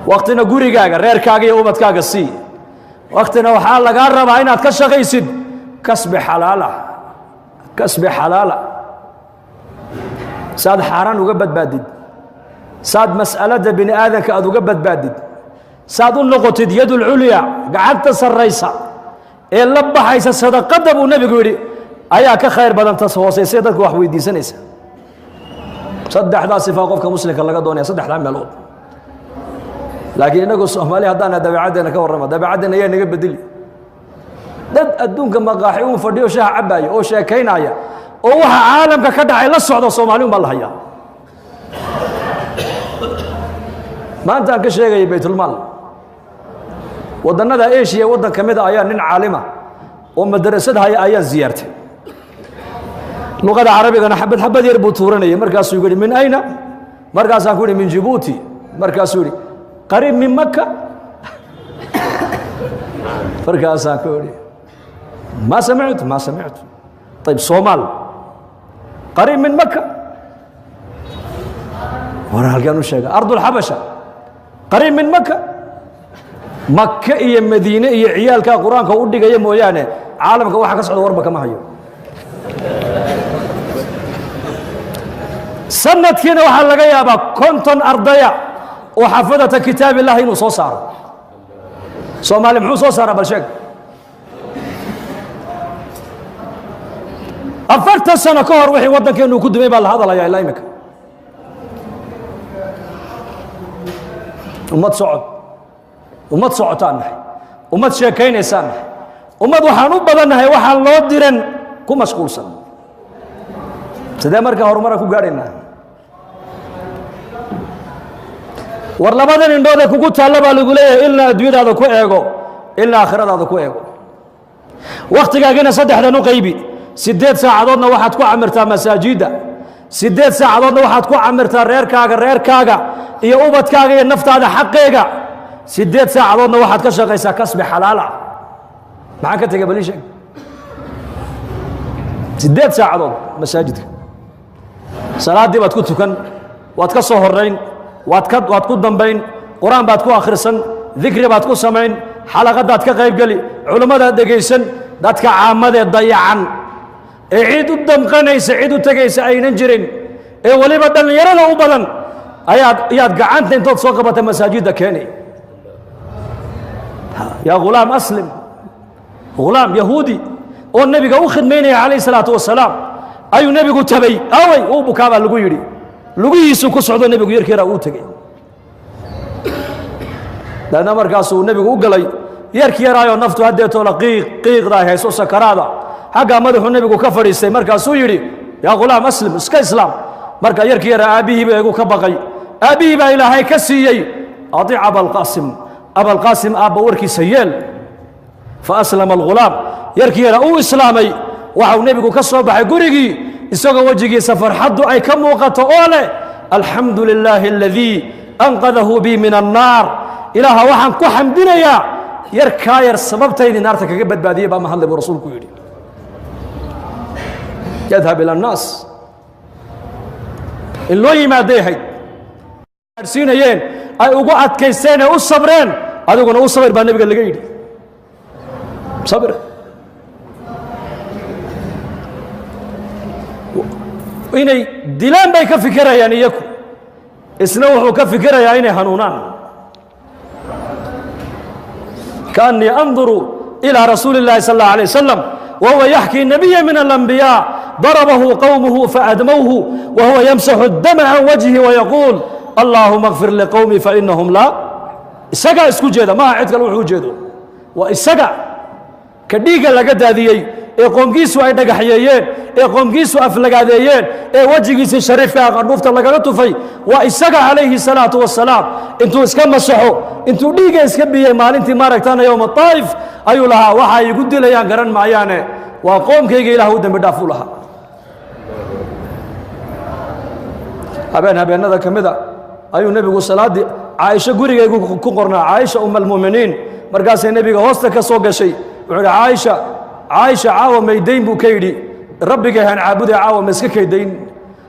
waktina gurigaaga, reerkaaga iyo ubadkaaga sii, waktina waxaa lagaa rabaa inaad ka shaqaysid kasbi xalaala, kasbi xalaala, saad xaaraan uga badbaadid, saad mas'aladda bini aadanka aad uga badbaadid, saad u noqotid yadulculya, gacanta sarraysa ee la baxaysa sadaqadda buu nebigu yidhi ayaa ka khayr badan tas hoosaysa dadka wax weydiisanaysa. Saddexdaa sifaa qofka muslimka laga doonaya, saddexdaa meelood. Laakiin innagu Soomaali haddaana dabeecaddeena ka warrama, dabeecaddeena ayaa naga bedeli. Dad adduunka maqaaxi uun fadhiyo, shaha cabbaaya oo sheekaynaya oo waxa caalamka ka dhacay la socdo, Soomaali un baa la hayaa. Maanta aan ka sheegaya baytulmaal, waddannada Eshiya waddan ka mid a ayaa nin caalima oo madarasad haya ayaan ziyaartay. Luqada carabigana xabad xabad yar buu tuuranayay. Markaasuu yidhi min ayna? Markaasaan ku yidhi min Jibuuti. Markaasuu yidhi qariib min Maka. Markaasaan ku yidhi ma samictu, ma samictu. Ayib, Soomaal qariib min Maka, war halkaan u sheega ardulxabasha qariib min Maka. Maka iyo Madiine iyo ciyaalkaa qur-aanka u dhigaya mooyaane caalamka waxa ka socda warba kama hayo. Sanadkiina waxaa laga yaabaa 50 ardaya oo xafadata kitaab illahi inuu soo saaro. Soomaali muxuu soo saaraa? Bal sheeg. 40 sano ka hor wixii waddankeenu ku dumay baa la hadalayaa ilaa imika. Ummad socod, ummad socotaan nahay, ummad sheekaynaysaan nahay, ummad waxaan u badannahay waxaan loo diran ku mashquulsan. Sidee markaa horumaraan ku gaadhaynaa? War labadan indhood ee kugu taalla baa lagu leeyahay, ilaa adduunyadaada ku eego, ilaa aakhiradaada ku eego. Wakhtigaagina saddexdan u qaybi. 8 saacadoodna waxaad ku camirtaa masaajidda, 8 saacadoodna waxaad ku camirtaa reerkaaga, reerkaaga iyo ubadkaaga iyo naftaada xaqeega, 8 saacadoodna waxaad ka shaqaysaa kasbi xalaala. Maxaan ka tegay? Bal ii sheeg. 8 saacadood masaajidka salaaddii baad ku tukan, waad ka soo horrayn, waad ku dambayn, qur-aan baad ku akhrisan, dikri baad ku samayn, xalaqadaad ka qayb geli, culummadaad dhegaysan. Dadka caamadee dayacan ee cid u damqanaysa, cid u tegaysa aynan jirin, ee weliba dhallinyarada u badan ayaad yaad gacanta intood soo qabata masaajidda keenay. Yaa ghulaam aslim, ghulaam yahuudi oo nebiga u khidmaynaya calayhi salaatu wasalaam ayuu nebigu tabay. Awey uu bukaa baa lagu yidhi, lugihiisuu ku socdo nebigu yarkeeraa uu tegey. Daadna markaasuu nebigu u galay yarki yaraayoo naftu haddeetoola qiiq qiiqda ay hayso, sakaraada, xaggaa madaxuu nebigu ka fadhiistay. Markaasuu yidhi yaa ghulaam aslim, iska islaam. Marka yarkii yaraa aabbihii baa igu ka baqay, aabbihii baa ilaahay ka siiyey adic abalqaasim, abalqaasim aabba warkiisa yeel. Fa aslama alghulaam, yarkii yaraa uu islaamay. Waxau nebigu ka soo baxay gurigii isagoo wejigiisa farxaddu ay ka muuqato oo leh alxamdu lilaahi aladii anqadahu bi min annaar. Ilaaha waxaan ku xamdinayaa yarkaa yar sababtaydii naarta kaga badbaadiyey baa mahadlay, buu rasuulku yidhi. Yadhab ila annaas, in loo yimaaday ahayd gaadhsiinayeen ay ugu adkaysteen ee u sabreen, adiguna u sabir baa nebiga laga yidhi. Sabir inay dilaan bay ka fikirayaan iyaku, isna wuxuu ka fikirayaa inay hanuunaan. Kaannii anduru ilaa rasuuli اllahi sal اllah alيه wasalam wahuwa yaxkii nabiya min alambiyaa darabahu qowmuhu faadmowhu wahuwa yamsaxu اdama can wajhi wayaquul allaahuma اkfir liqowmi fainahum laa. Isagaa isku jeeda, maaha cid kale wuxuu u jeedo, waa isaga ka dhiigga laga daadiyey ee qoomkiisu ay dhagaxyeeyeen ee qoomkiisu aflagaadeeyeen ee wejigiisii shariifka ah qandhuufta lagaga tufay. Waa isaga calayhi salaatu wasalaam intuu iska masaxo, intuu dhiigga iska biyey maalintii maaragtaana yowma taa'if ayuu lahaa waxa ay igu dilayaan garan maayaane waa qoomkayga, ilaah u dembi dhaaf u lahaa. Habeen habeenada ka mida ayuu nebigu salaaddii Caaisha gurigaygu ku qornaa, Caaisha um almu'miniin. Markaasay nebiga hoosta ka soo gashay. Wuxuu yidhi Caaisha, Caaisha caawa maydayn buu ka yidhi, rabbigay han caabuday caawa ma iska kaydayn.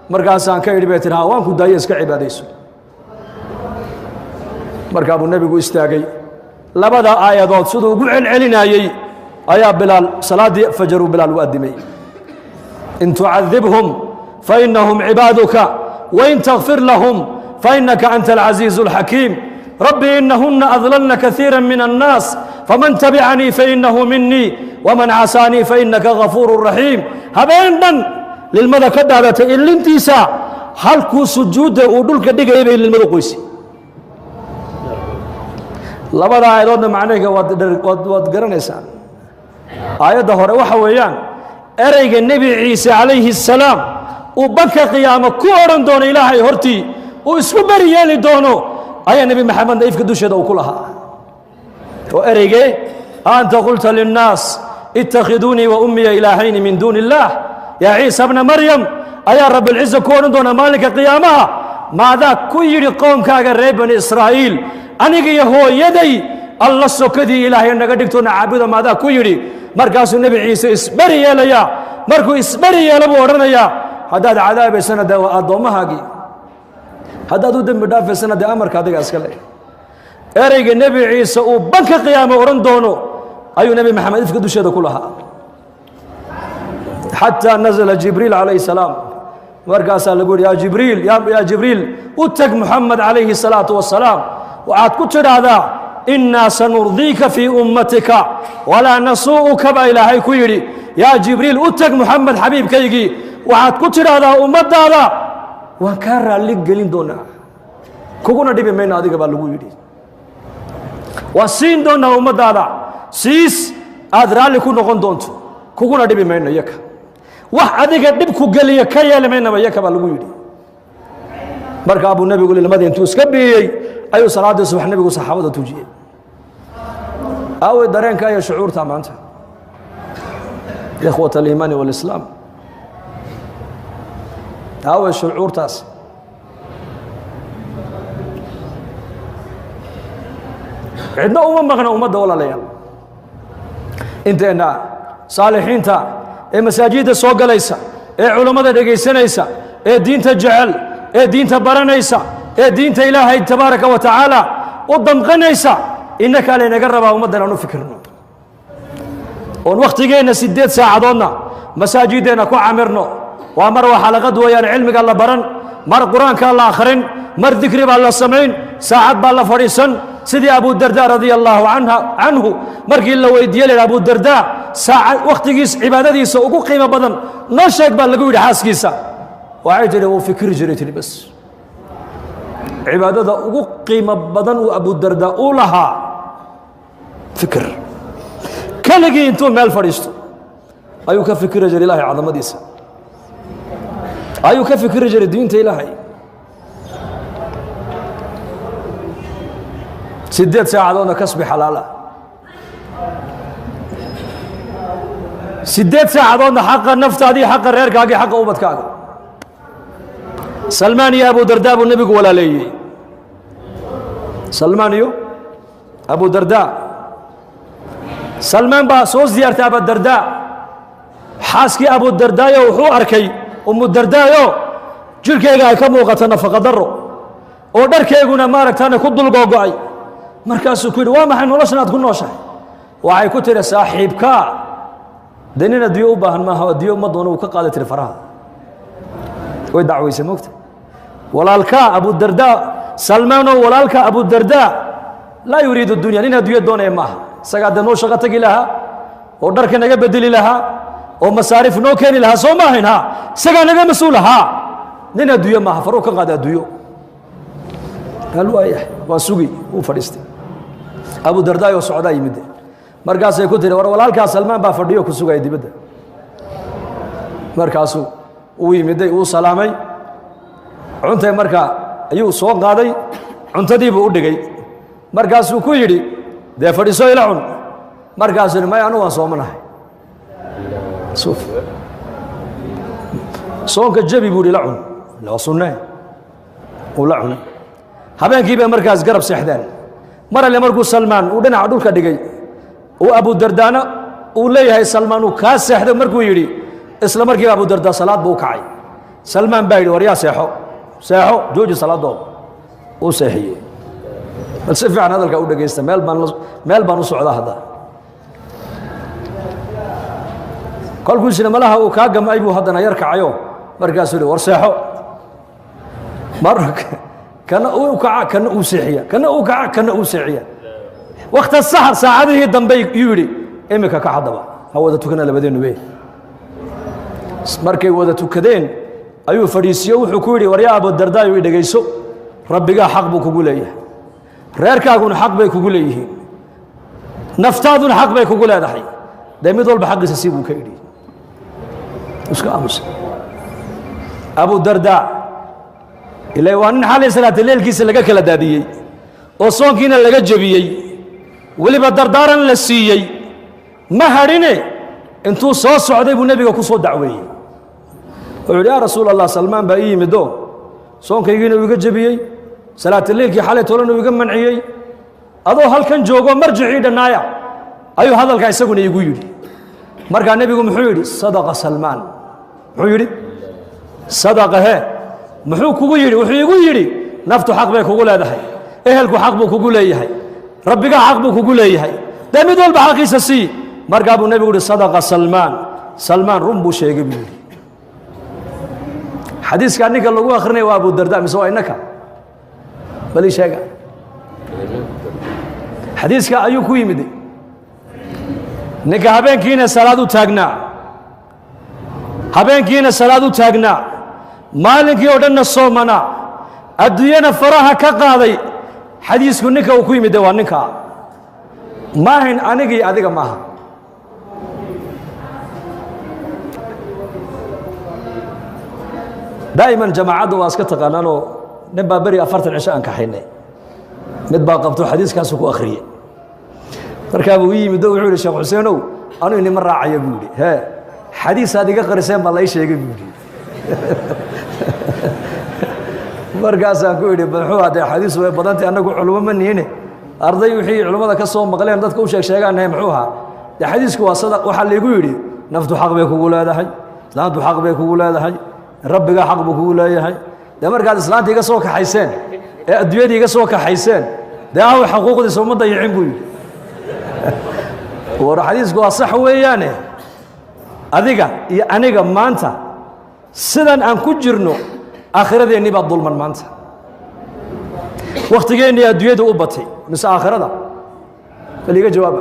Markaasaan ka yidhi bay tihi, ha waan ku daaye iska cibaadayso. Markaa buu nebigu istaagay, labada aayadood siduu ugu celcelinayey ayaa Bilaal salaaddii fajaruu Bilaal u addimay. In tucadibhum fainahum cibaaduka wain takfir lahum fainaka anta alcaziizu alxakiim. Rabbi inahuna adlalna kaiira min annaas faman tabicanii fainahu minii waman casaanii fainaka gafuuru raxiim. Habeen dhan lilmada ka dhaadatay ilintiisa halkuu sujuudda uu dhulka dhigayay bay lilmadu qoysay. Labada aayadoodna macnahayga waad garanaysaan. Aayadda hore waxa weeyaan ereyga Nebi Ciise calayhi assalaam uu banka qiyaamo ku odhan doono Ilaahay hortii uu isku beri yeeli doono ayaa Nebi Maxamedna ifka dusheeda uu ku lahaa. Oo ereygee anta qulta linnaas ittakhiduunii wa ummiya ilaahayni min duuni illaah yaa Ciisa bna Maryam ayaa Rabbilciza ku odhan doona maalinka qiyaamaha, maadaa ku yidhi qoomkaaga reer Bani Israa'iil aniga iyo hooyaday alla sokadii Ilaahay naga dhigtoona caabuda, maadaa ku yidhi? Markaasuu Nebi Ciise isberi yeelayaa. Markuu isberi yeelo buu odhanayaa, haddaad cadaabaysana dee waa addoommahaagii, haddaad u dembi dhaafaysana dee amarka adiga iska le. Ereyga Nebi Ciise uu banka qiyaamo odhan doono ayuu Nebi Maxamed ifka dusheeda ku lahaa. Xataa nazala Jibriil calayhi salaam, markaasaa lagu yidhi yaa Jibriil, yaa Jibriil u tag Muxamed calayhi salaatu wasalaam, waxaad ku tidhaahdaa innaa sanurdiika fii ummatika walaa nasuu'uka baa Ilaahay ku yidhi. Yaa Jibriil u tag Muxamed xabiibkaygii, waxaad ku tidhaahdaa ummaddaada waan kaa raalli gelin doonaa, kuguna dhibi mayno adiga baa lagu yidhi. Waan siin doonaa ummaddaada siis aad raalli ku noqon doonto, kuguna dhibi mayno iyaka, wax adiga dhib ku geliya ka yeeli maynaba iyaka baa lagu yidhi. Markaa buu nebigu lilmadii intuu iska biiyey ayuu salaaddii subax nebigu saxaabada tujiyey. Aaway dareenka iyo shucuurta maanta, ikhwat aliimaani waalislaam? Aaway shucuurtaas? Cidna uma maqna ummadda walaalayaal. Inteenna saalixiinta ee masaajidda soo galaysa, ee culammada dhegaysanaysa, ee diinta jecel, ee diinta baranaysa, ee diinta Ilaahay tabaaraka wa tacaala u damqanaysa, innakaa laynaga rabaa ummaddan aan u fikirno oon wakhtigeenna 8 saacadoodna masaajiddeenna ku camirno. Waa mar waa xalaqad weeyaan cilmiga la baran, mar qur-aankaa la akhrin, mar dikri baa la samayn, saacad baa la fadhiisan. Sidii Abudarda radia allaahu canhu markii la weydiiyey la yidhi Abudarda saaca wakhtigiis cibaadadiisa ugu qiimo badan noo sheeg baa lagu yidhi xaaskiisa, waxay tidhi wuu fikri jiray, tidhi bas cibaadada ugu qiimo badan uu Abudarda u lahaa fikir. Keligii intuu meel fadhiisto ayuu ka fikiri jiray Ilaahay cadamadiisa, ayuu ka fikiri jiray diinta Ilaahay. 8 saacadoodna kasbi xalaala, 8 saacadoodna xaqa naftaadii, xaqa reerkaagii, xaqa ubadkaaga. Salmaan iyo Abudarda buu nebigu walaaleeyey. Salmaan iyo Abudarda, Salmaan baa soo ziyaartay Abudarda, xaaskii Abudardaayo wuxuu arkay Umudardaayo jirhkeyga ay ka muuqato nafaqa daro oo dharkeyguna maaragtaana ku dulgoogo'ay. Markaasuu ku yidhi waa maxay noloshan aad ku nooshahay? Waxay ku tidhi saaxiibkaa dee nin adduunyo u baahan maaha, adduunyo ma doono, uu ka qaaday tiri faraha. Way dacwaysay moogta. Walaalkaa Abudardaa Salmaanoo, walaalka Abudardaa laa yuriidu dunya, nin adduunyo doonaya maaha, isagaa dee noo shaqo tegi lahaa oo dharka naga bedeli lahaa oo masaarif noo keeni lahaa, soo ma ahayn? Ha, isagaa naga mas-uul ahaa, nin adduunyo maaha, faruu ka qaaday adduunyo. Hal waayahay waa sugi, wuu fadhiistay. Abudardaa oo socdaa yimid, markaasay ku tiri war walaalkaa Salmaan baa fadhiyo ku sugaya dibadda. Markaasuu uu yimiday, uu salaamay, cuntay markaa ayuu soo qaaday, cuntadiibuu u dhigay. Markaasuu ku yidhi dee fadhiiso ila cun. Markaasuu yidhi maya anu waan soomanahay. Soonka jabi buu yidhi, la cun, waa sunnee. Uu la cunay. Habeenkii bay markaas garab seexdeen. Mar alle markuu Salmaan uu dhinaca dhulka dhigay uu Abudardaana uu leeyahay Salmaan uu kaa seexday markuu yidhi, isla markiiba Abudardaa salaad buu u kacay. Salmaan baa yidhi, war yaa seexo, seexo, jooji salaadooda. Uu seexiyey. Bal si fiican hadalka u dhegaysta, meel baan u socdaa hadda. Kolkuusina malaha uu kaa gamay buu haddana yar kacayo, markaasuu yidhi, war seexo. Mar kana uu kaca, kana uu seexiya, kana uu kaca, kana uu seexiya. Wakta saxar, saacadihii dambe yuu yidhi, iminka ka haddaba ha wada tukana labadeennu be. Markay wada tukadeen ayuu fadhiisiyo, wuxuu ku yidhi, war yaa Abudardaayo, i dhegayso, rabbigaa xaq buu kugu leeyahay, reerkaaguna xaq bay kugu leeyihiin, naftaaduna xaq bay kugu leedahay, dee mid walba xaqiisa sii, buu ka yidhi. Iska aamusa Abudardaa, ilaa waa nin xalay salaata leelkiisa laga kala daadiyey oo soonkiina laga jebiyey, weliba dardaaran la siiyey. Ma hadhine, intuu soo socday buu nebiga ku soo dacweeyey. Wuxuu yidhi, yaa Rasuul Allah, Salmaan baa ii yimido, soonkaygiina uu iga jebiyey, salaataleelkii xalay tolana uu iga manciyey, adoo halkan joogo marjicii dhannaaya ayuu hadalkaa isaguna iigu yidhi. Markaa nebigu muxuu yidhi? Sadaqa Salmaan. Muxuu yidhi? Sadaqa. He, muxuu kugu yidhi? Wuxuu igu yidhi, naftu xaq bay kugu leedahay, ehelku xaq buu kugu leeyahay, rabbigaa xaq buu kugu leeyahay, dee mid walba xaqiisa sii. Markaa buu nebigu yihi, sadaqa Salmaan, Salmaan run buu sheegay, buu yidhi. Xadiiskaa ninka lagu akrinaya waa Abudarda mise waa innaka? Bal ii sheega. Xadiiska ayuu ku yimid ninka habeenkiina salaad u taagnaa, habeenkiina salaad u taagnaa, maalinkii oo dhanna soomanaa, adduunyana faraha ka qaaday. Xadiisku ninka uu ku yimid waa ninkaa, maahayn anigii adiga maaha. Daa'iman jamaacadda waa iska taqaanaanoo, nin baa beri 40 cisho aan kaxaynay, mid baa qabto xadiiskaasu ku akhriyey. Markaa buu ii yimid oo wuxuu yidhi, Sheekh Xuseenow, anuu inima raacaya, buu yidhi. Hee, xadiisaad iga qariseen baa lai sheegay, buu yidhi. Markaasaan ku idhi, muxuu haddee? Xadiis way badantay, annagu culimo ma nihine, arday wixii culimmada ka soo maqleen dadka u sheeg sheegaanahay. Muxuu ahaa? Dee xadiisku waa sada, waxaa laygu yidhi, naftu xaq bay kugu leedahay, islaantu xaq bay kugu leedahay, rabbigaa xaq buu kugu leeyahay. Dee markaad islaanta iga soo kaxayseen ee adduunyadii iga soo kaxayseen, dee aw xuquuqdiisa uma dayicin, buu yidhi. War xadiisku waa sax weeyaane, adiga iyo aniga maanta sidan aan ku jirno aakhiradeennii baa dulman maanta. Wakhtigeennii adduunyadu u batay mise aakhirada? Bal iga jawaaba,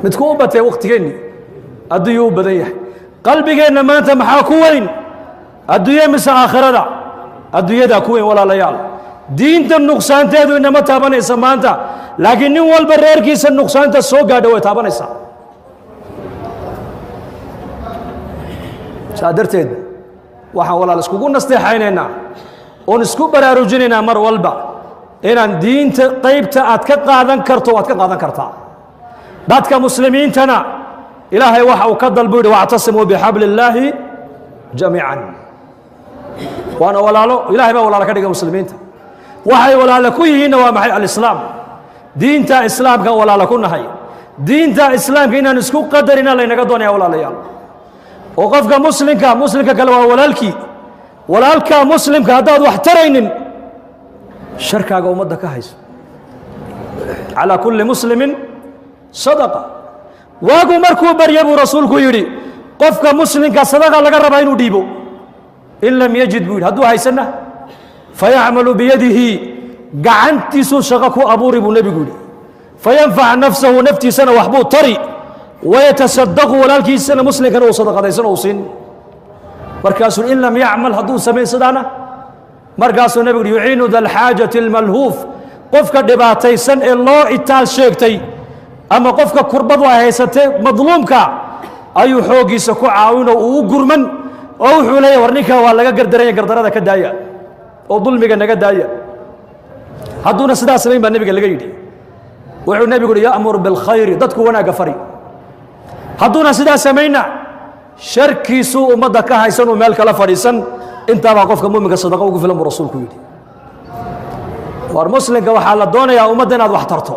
midku u batay? Wakhtigeennii adduunyuu u badan yahay. Qalbigeenna maanta maxaa ku weyn, adduunye mise aakhirada? Adduunyadaa ku weyn, walaalayaal. Diinta nuqsaanteedu inama taabanaysa maanta, laakiin nin walba reerkiisa nuqsaanta soo gaadha way taabanaysaa. Saa darteed waxaan walaal iskugu nasteexaynaynaa oon isku baraarujinaynaa mar walba inaan diinta qaybta aad ka qaadan karto waad ka qaadan kartaa. Dadka muslimiintana Ilaahay waxa uu ka dalbu yidhi, wactasimuu bixabli illaahi jamiican. Waana walaalo, Ilahay baa walaalo ka dhigay muslimiinta. Waxay walaalo ku yihiinna waa maxay? Alislaam, diinta islaamka walaalo ku nahay. Diinta islaamka inaan isku qadarina laynaga doonaya, walaalayaal. Oo qofka muslimka, muslimka kale waa walaalkii. Walaalka muslimka haddaad wax taraynin, sharkaaga ummadda ka hayso. Calaa kulli muslimin sadaqa. Waagu markuu barya buu rasuulku yidhi, qofka muslimka sadaqa laga rabaa inuu dhiibo. In lam yajid, buu yidhi, hadduu haysanna, fayacmalu biyadihi, gacantiisuu shaqo ku abuuri, buu nebigu yidhi. Fayanfac nafsahu, naftiisana waxbuu tari, wayatasadaqu, walaalkiisana muslimkana uu sadaqadaysan uu siin. Markaasuu in lam yacmal, hadduu samayn sidaana, markaasuu nebigu yidhi, yuciinu da alxaajati almalhuuf, qofka dhibaataysan ee loo itaal sheegtay ama qofka kurbadu ay haysatee madluumka ayuu xooggiisa ku caawinoo uu u gurman, oo wuxuu leeyahy, war ninkan waa laga gardaranya, gardarada ka daaya oo dulmiga naga daaya. Hadduuna sidaa samayn baa nebiga laga yidhi, wuxuu nebigu yidhi, ya'mur bilkhayri, dadku wanaagga fari. Hadduuna sidaa samayna, sharkiisuu ummadda ka haysan uu meel kala fadhiisan. Intaabaa qofka muminka sadaqa ugu filan, buu rasuulku yidhi. War muslimka waxaa la doonayaa ummadda inaad wax tarto,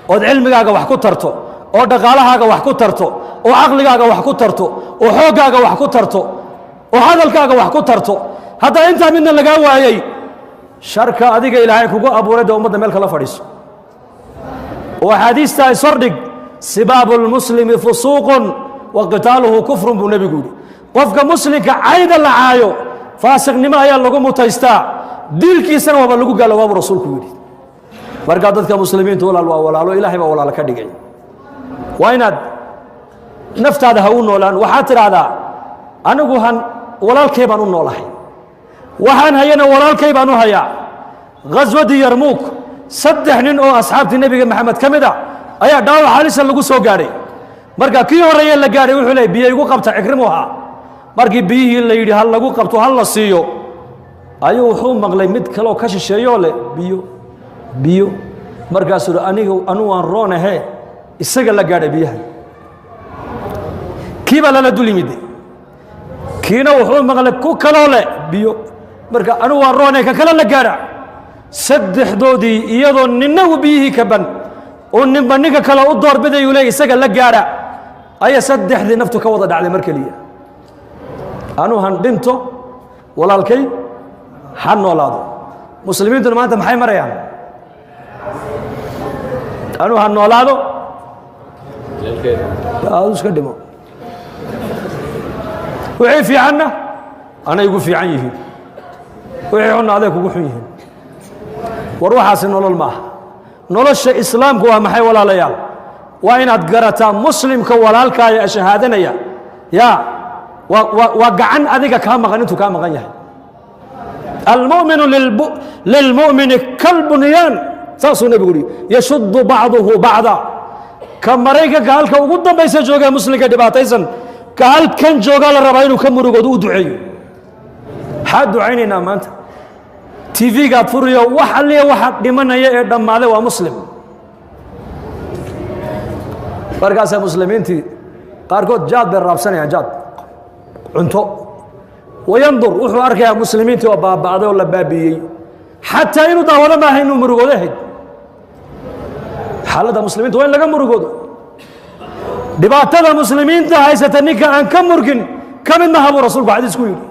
ood cilmigaaga wax ku tarto, oo dhaqaalahaaga wax ku tarto, oo caqligaaga wax ku tarto, oo xooggaaga wax ku tarto, oo hadalkaaga wax ku tarto. Haddaa intaa midna lagaa waayey, sharka adiga Ilaahay kugu abuuray dee ummadda meel kala fadhiiso. Oo axaadiistaa ishordhig. "Sibaabu lmuslimi fusuuqun wa qitaaluhu kufrun," buu nebigu yidhi. Qofka muslimka cayda la caayo faasiqnimo ayaa lagu mutaystaa, dilkiisana waaba lagu gaaloobaa, buu rasuulku yidhi. Markaa dadka muslimiintu, walaal, waa walaalo. Ilaahay baa walaalo ka dhigay. Waa inaad naftaada ha u noolaan. Waxaad tidhaahdaa, "Anigu han walaalkay baan u noolahay, waxaan hayana walaalkay baan u hayaa." Ghaswadii Yarmuuk, 3 nin oo asxaabtii Nebiga Maxamed ka mid a ayaa dhaawac halisa lagu soo gaadhay. Marka kii horreeye la gaadhay wuxuu leey, "Biyo igu qabta." Cikrimu ahaa. Markii biyihii la yidhi hal lagu qabto, hal la siiyo, ayuu wuxuu maqlay mid kaleoo ka shisheeyoo leh, "Biyo, biyo." Markaasuu uhi, "Aniga anu waan roonahe, isaga la gaadhay biyaha." Kii baa lala dul yimid. Kiina wuxuu maqlay ku kaloo leh, "Biyo." Marka, "Anigu waan roone, ka kale la gaadha." Saddexdoodii, iyadoo ninna uu biyihii ka ban oo ninba ninka kale u doorbidayuu leey isaga la gaadha, ayaa saddexdii naftu ka wada dhacday mar keliya. Anuu han dhinto, walaalkay ha noolaado. Muslimiintuna maanta maxay marayaan? Anuu ha noolaado, adu iska dhimo. Wixii fiicanna anay igu fiican yihiin, wixii xunna aday kugu xun yihiin. War waxaasi nolol ma aha. Nolosha Islaamku waa maxay, walaalayaal? Waa inaad garataa muslimka walaalkaaya shahaadanaya ya waa gacan adiga kaa maqan intuu kaa maqan yahay. "Almu'minu lilmu'mini kalbunyaan," saasuu nebigu yihi, "yashuddu bacduhu bacda." Ka Maraykanka halka ugu dambaysa jooga, muslimka dhibaataysan, ka halkan joogaa la rabaa inuu ka murugoodo, u duceeyo. Maxaa ducaynaynaa maanta? TV-gaad furiyo, wax alliya waxa dhimanaya ee dhammaaday waa muslim. Markaasaa muslimiintii qaarkood jaad bay raabsanayaan, jaad, cunto. Wayandur, wuxuu arkayaa muslimiintii oo baaba'day oo la baabi'iyey. Xataa inuu daawado maaha, inuu murugoodo ahayd. Xaaladda muslimiinta waa in laga murugoodo. Dhibaatada muslimiinta haysata ninka aan ka murgin ka mid maha, buu rasuulku xadiis ku yidhi.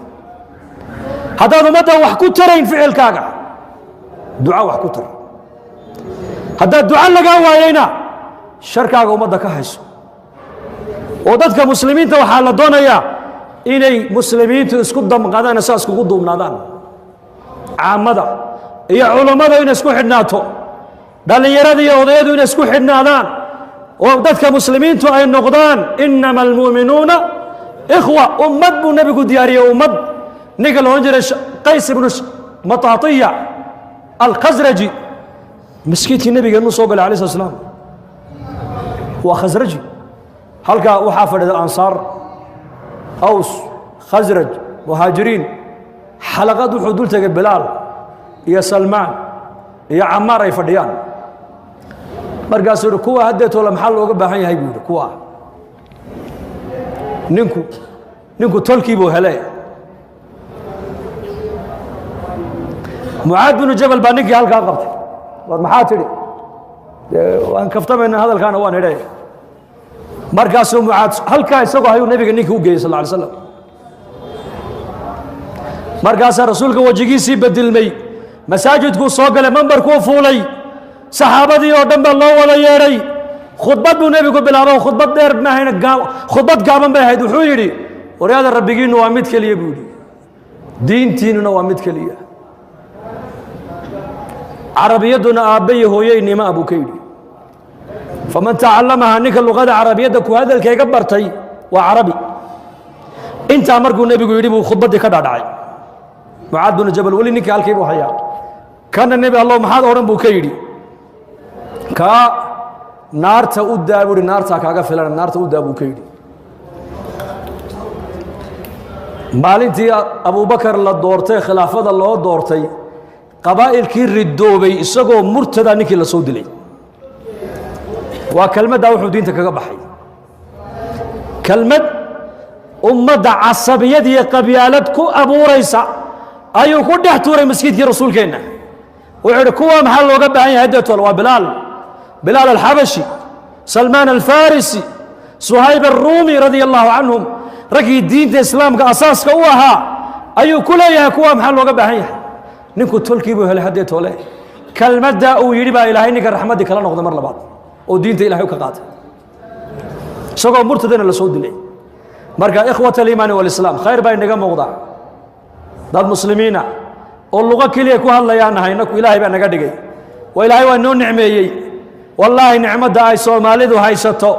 Haddaad ummadda wax ku tarayn ficilkaaga, duca wax ku tar. Haddaad duca lagaa waayeyna, sharkaaga ummadda ka hayso. Oo dadka muslimiinta waxaa la doonayaa inay muslimiintu isku damqadaan, saa iskugu duubnaadaan, caamada iyo culummadu inay isku xidhnaato, dhallinyarada iyo odayadu inay isku xidhnaadaan, oo dadka muslimiintu ay noqdaan "innama almu'minuuna ikhwa". Ummad buu nebigu diyaariyey. Ummad ninka la odhan jiray Qays ibnu Mataatiya Alkhasraji maskiidkii nabigeenu soo galay alayh slat slam. Waa Khasraji. Halkaa waxaa fadhida Ansaar, Aws, Khasraj, Muhaajiriin. Xalaqad wuxuu dul tegay Bilaal iyo Salmaan iyo Camaar ay fadhiyaan. Markaasuu yihi, "Kuwa haddeetoola maxaa looga baahan yahay?" buu yidhi. Kuwa ninku tolkii buu hele. Mucaad binu Jabal baa ninkii halkaa qabtay. "War maxaa tidhi?" "Waan kaftamayna, hadalkaana waan idhe." Markaasuu Mucaad halkaa isagoo hayuu nebiga ninkii u geeyey sal lla alay slam. Markaasaa rasuulka wejigiisii bedilmay. Masaajidkuu soo galay, mambarkuu fuulay, saxaabadii oo dhan baa loo wada yeedhay. Khudbad buu nebigu bilaabo. Khudbad dheer maahayna, khudbad gaaban bay ahayd. Wuxuu yidhi, "Waryaada, rabbigiinnu waa mid keliya," buu yidhi, "diintiinnuna waa mid keliya, carabiyadduna aabbe iyo hooyeynima," buu ka yidhi. "Faman tacallamaha," ninka luqada carabiyadda ku hadalkayga bartay waa carabi. Intaa markuu nebigu yidhi buu khudbaddii ka dhaadhacay. Mucaad binu Jabal weli ninkii halkii buu hayaa. Kana, "Nebi Allow, maxaad odhan?" buu ka yidhi. "Kaa naarta u daa," buuhi. "Naartaa kaaga filan, naarta u daa," buu ka yidhi. Maalintii Abubakar la doortay, khilaafada loo doortay, qabaa'ilkii ridoobay isagoo murtada ninkii la soo dilay. Waa kelmaddaa wuxuu diinta kaga baxay. Kelmad ummadda casabiyad iyo qabyaalad ku abuuraysa ayuu ku dhex tuuray masjidkii rasuulkeenna. Wuxuu yidhi kuwa maxaa looga baahan yahay deetol? Waa Bilaal, Bilaal Alxabashi, Salmaan Alfarisi, Suhayb Alruumi radia allahu canhum, raggii diinta islaamka asaaska u ahaa ayuu ku leeyahay kuwa maxaa looga baahan yahay? Ninku tolkii buu helay haddee toole. Kelmaddaa uu yidhi baa Ilaahay ninka raxmaddii kala noqday mar labaad oo diinta Ilahay u ka qaatay, isagoo murtadana la soo dilay. Marka ikhwat aliimaani walislaam, khayr baa inaga muuqdaa. Dad muslimiina oo luqo keliya ku hadlayaan nahay inaku, Ilaahay baa naga dhigay, waa Ilaahay waa noo nicmeeyey. Wallaahi nicmadda ay Soomaalidu haysato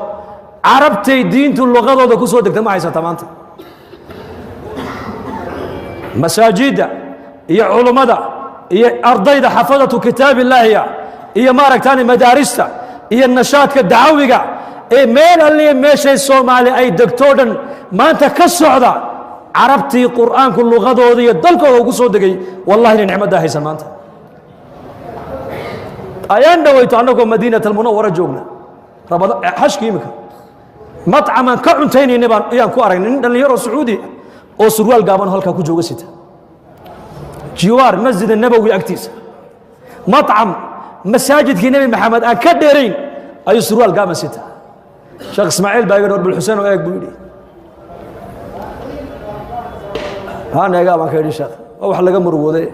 carabtay diintu luqadooda ku soo degta ma haysata maanta. Masaajidda iyo culummada iyo ardayda xafadatu kitaab illaahiya iyo maaragtaani madaarista iyo nashaadka dacawiga ee meel alliya meeshay Soomaali ay degtoo dhan maanta ka socda, carabtii qur'aanku luqadooda iyo dalkooda ugu soo degay wallahi inay nicmaddaa haysan maanta. Ayaan dhawayto annagoo Madiinat Almunawara joogna rabada xashki imika matcamaan ka cuntaynayna baan ayaan ku aragnay nin dhallinyaro Sacuudi oo surwaal gaaban halkaa ku jooga sita, jiwaar Masjid Nabowi agtiisa, matcam masaajidkii Nebi Maxamed aan ka dheerayn ayuu surwaal gaaban sita. Sheekh Ismaaciil baa iga dhor Bulxuseen oo eeg buu yidhi. Haan eegaa baan ka yidhi, sheekh, waa wax laga murugooday.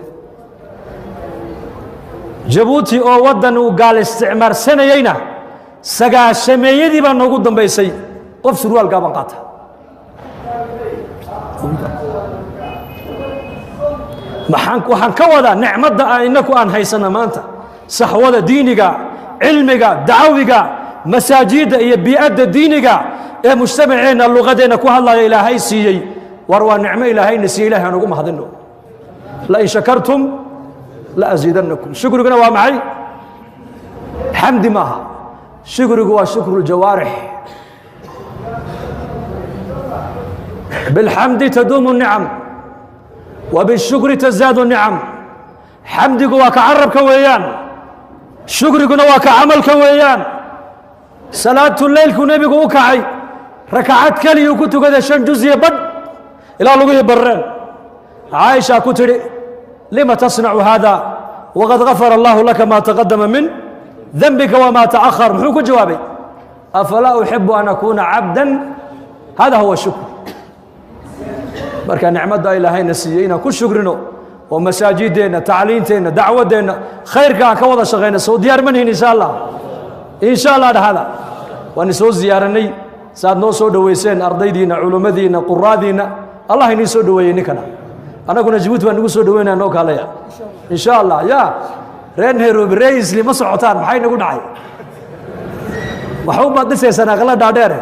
Jabuuti oo waddan uu gaal isticmaarsanayeyna sagaashameeyadii baa noogu dambaysay qof surwaal gaaban qaata. Maxaan waxaan ka wadaa? Nicmadda aan inaku aan haysana maanta, saxwada diiniga, cilmiga dacawiga, masaajidda iyo bii'adda diiniga ee mujtamaceenna luqadeenna ku hadlaya Ilaahay siiyey, war waa nicmo Ilaahayna siiyey. Ilahay aan ugu mahadino. Lain shakartum la asiidannakum. Shukriguna waa maxay? Xamdi maaha, shukrigu waa shukru ljawaarix. Bilxamdi taduumu nicam wbishukri tazaadu nicam. Xamdigu waa ka carabka weeyaan, shukriguna waa ka camalka weeyaan. Salaatu leylku nebigu u kacay, rakacad keliyuu ku tukaday 5 juz iyo badh ilaa lugihii barreen. Caaisha ku tidhi, lima tasnacu hada waqad gafara allahu laka ma taqadama min dembika wama ta'ahar? Muxuu ku jawaabay? Afalaa uxibu an akuuna cabdan? Hada huwa shukr. Marka nicmadda Ilaahayna siiyey inaan ku shukrino oo masaajideenna, tacliinteenna, dacwaddeenna, khayrka aan ka wada shaqayna, soo diyaar ma nihin? Insha Allah, insha Allah dhahada. Waan isoo ziyaaranay, saaad noo soo dhoweyseen ardaydiinna, culummadiinna, quraadiinna, Allah inii soo dhoweeyey. Ninkana annaguna Jabuuti baan nagu soo dhoweynaya, noo kaalaya insha Allah. Ya reer Nairobi, reer Isli, ma socotaan? Maxay nagu dhacay? Waxu baad dhisaysaan aqla dhaadheere.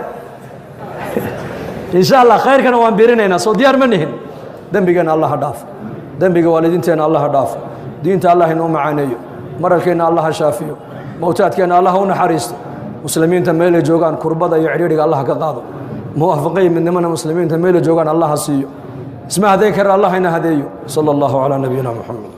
Insha Allah khayrkana waan biirinaynaa, soo diyaar ma nihin? Dembigeena Allah ha dhaafo, dembiga waalidiinteenna Allah ha dhaafo, diinta Allah inoo macaaneeyo, maralkeenna Allah ha shaafiyo, mowtaadkeenna Allah u naxariisto, muslimiinta meelay joogaan kurbada iyo cidhiidhiga Allah ka qaado, muwaafaqay midnimana muslimiinta meelay joogaan Allah ha siiyo. Isma hadeyn kara, Allah ina hadeeyo. Sala allahu calaa nabiyina Muxamed.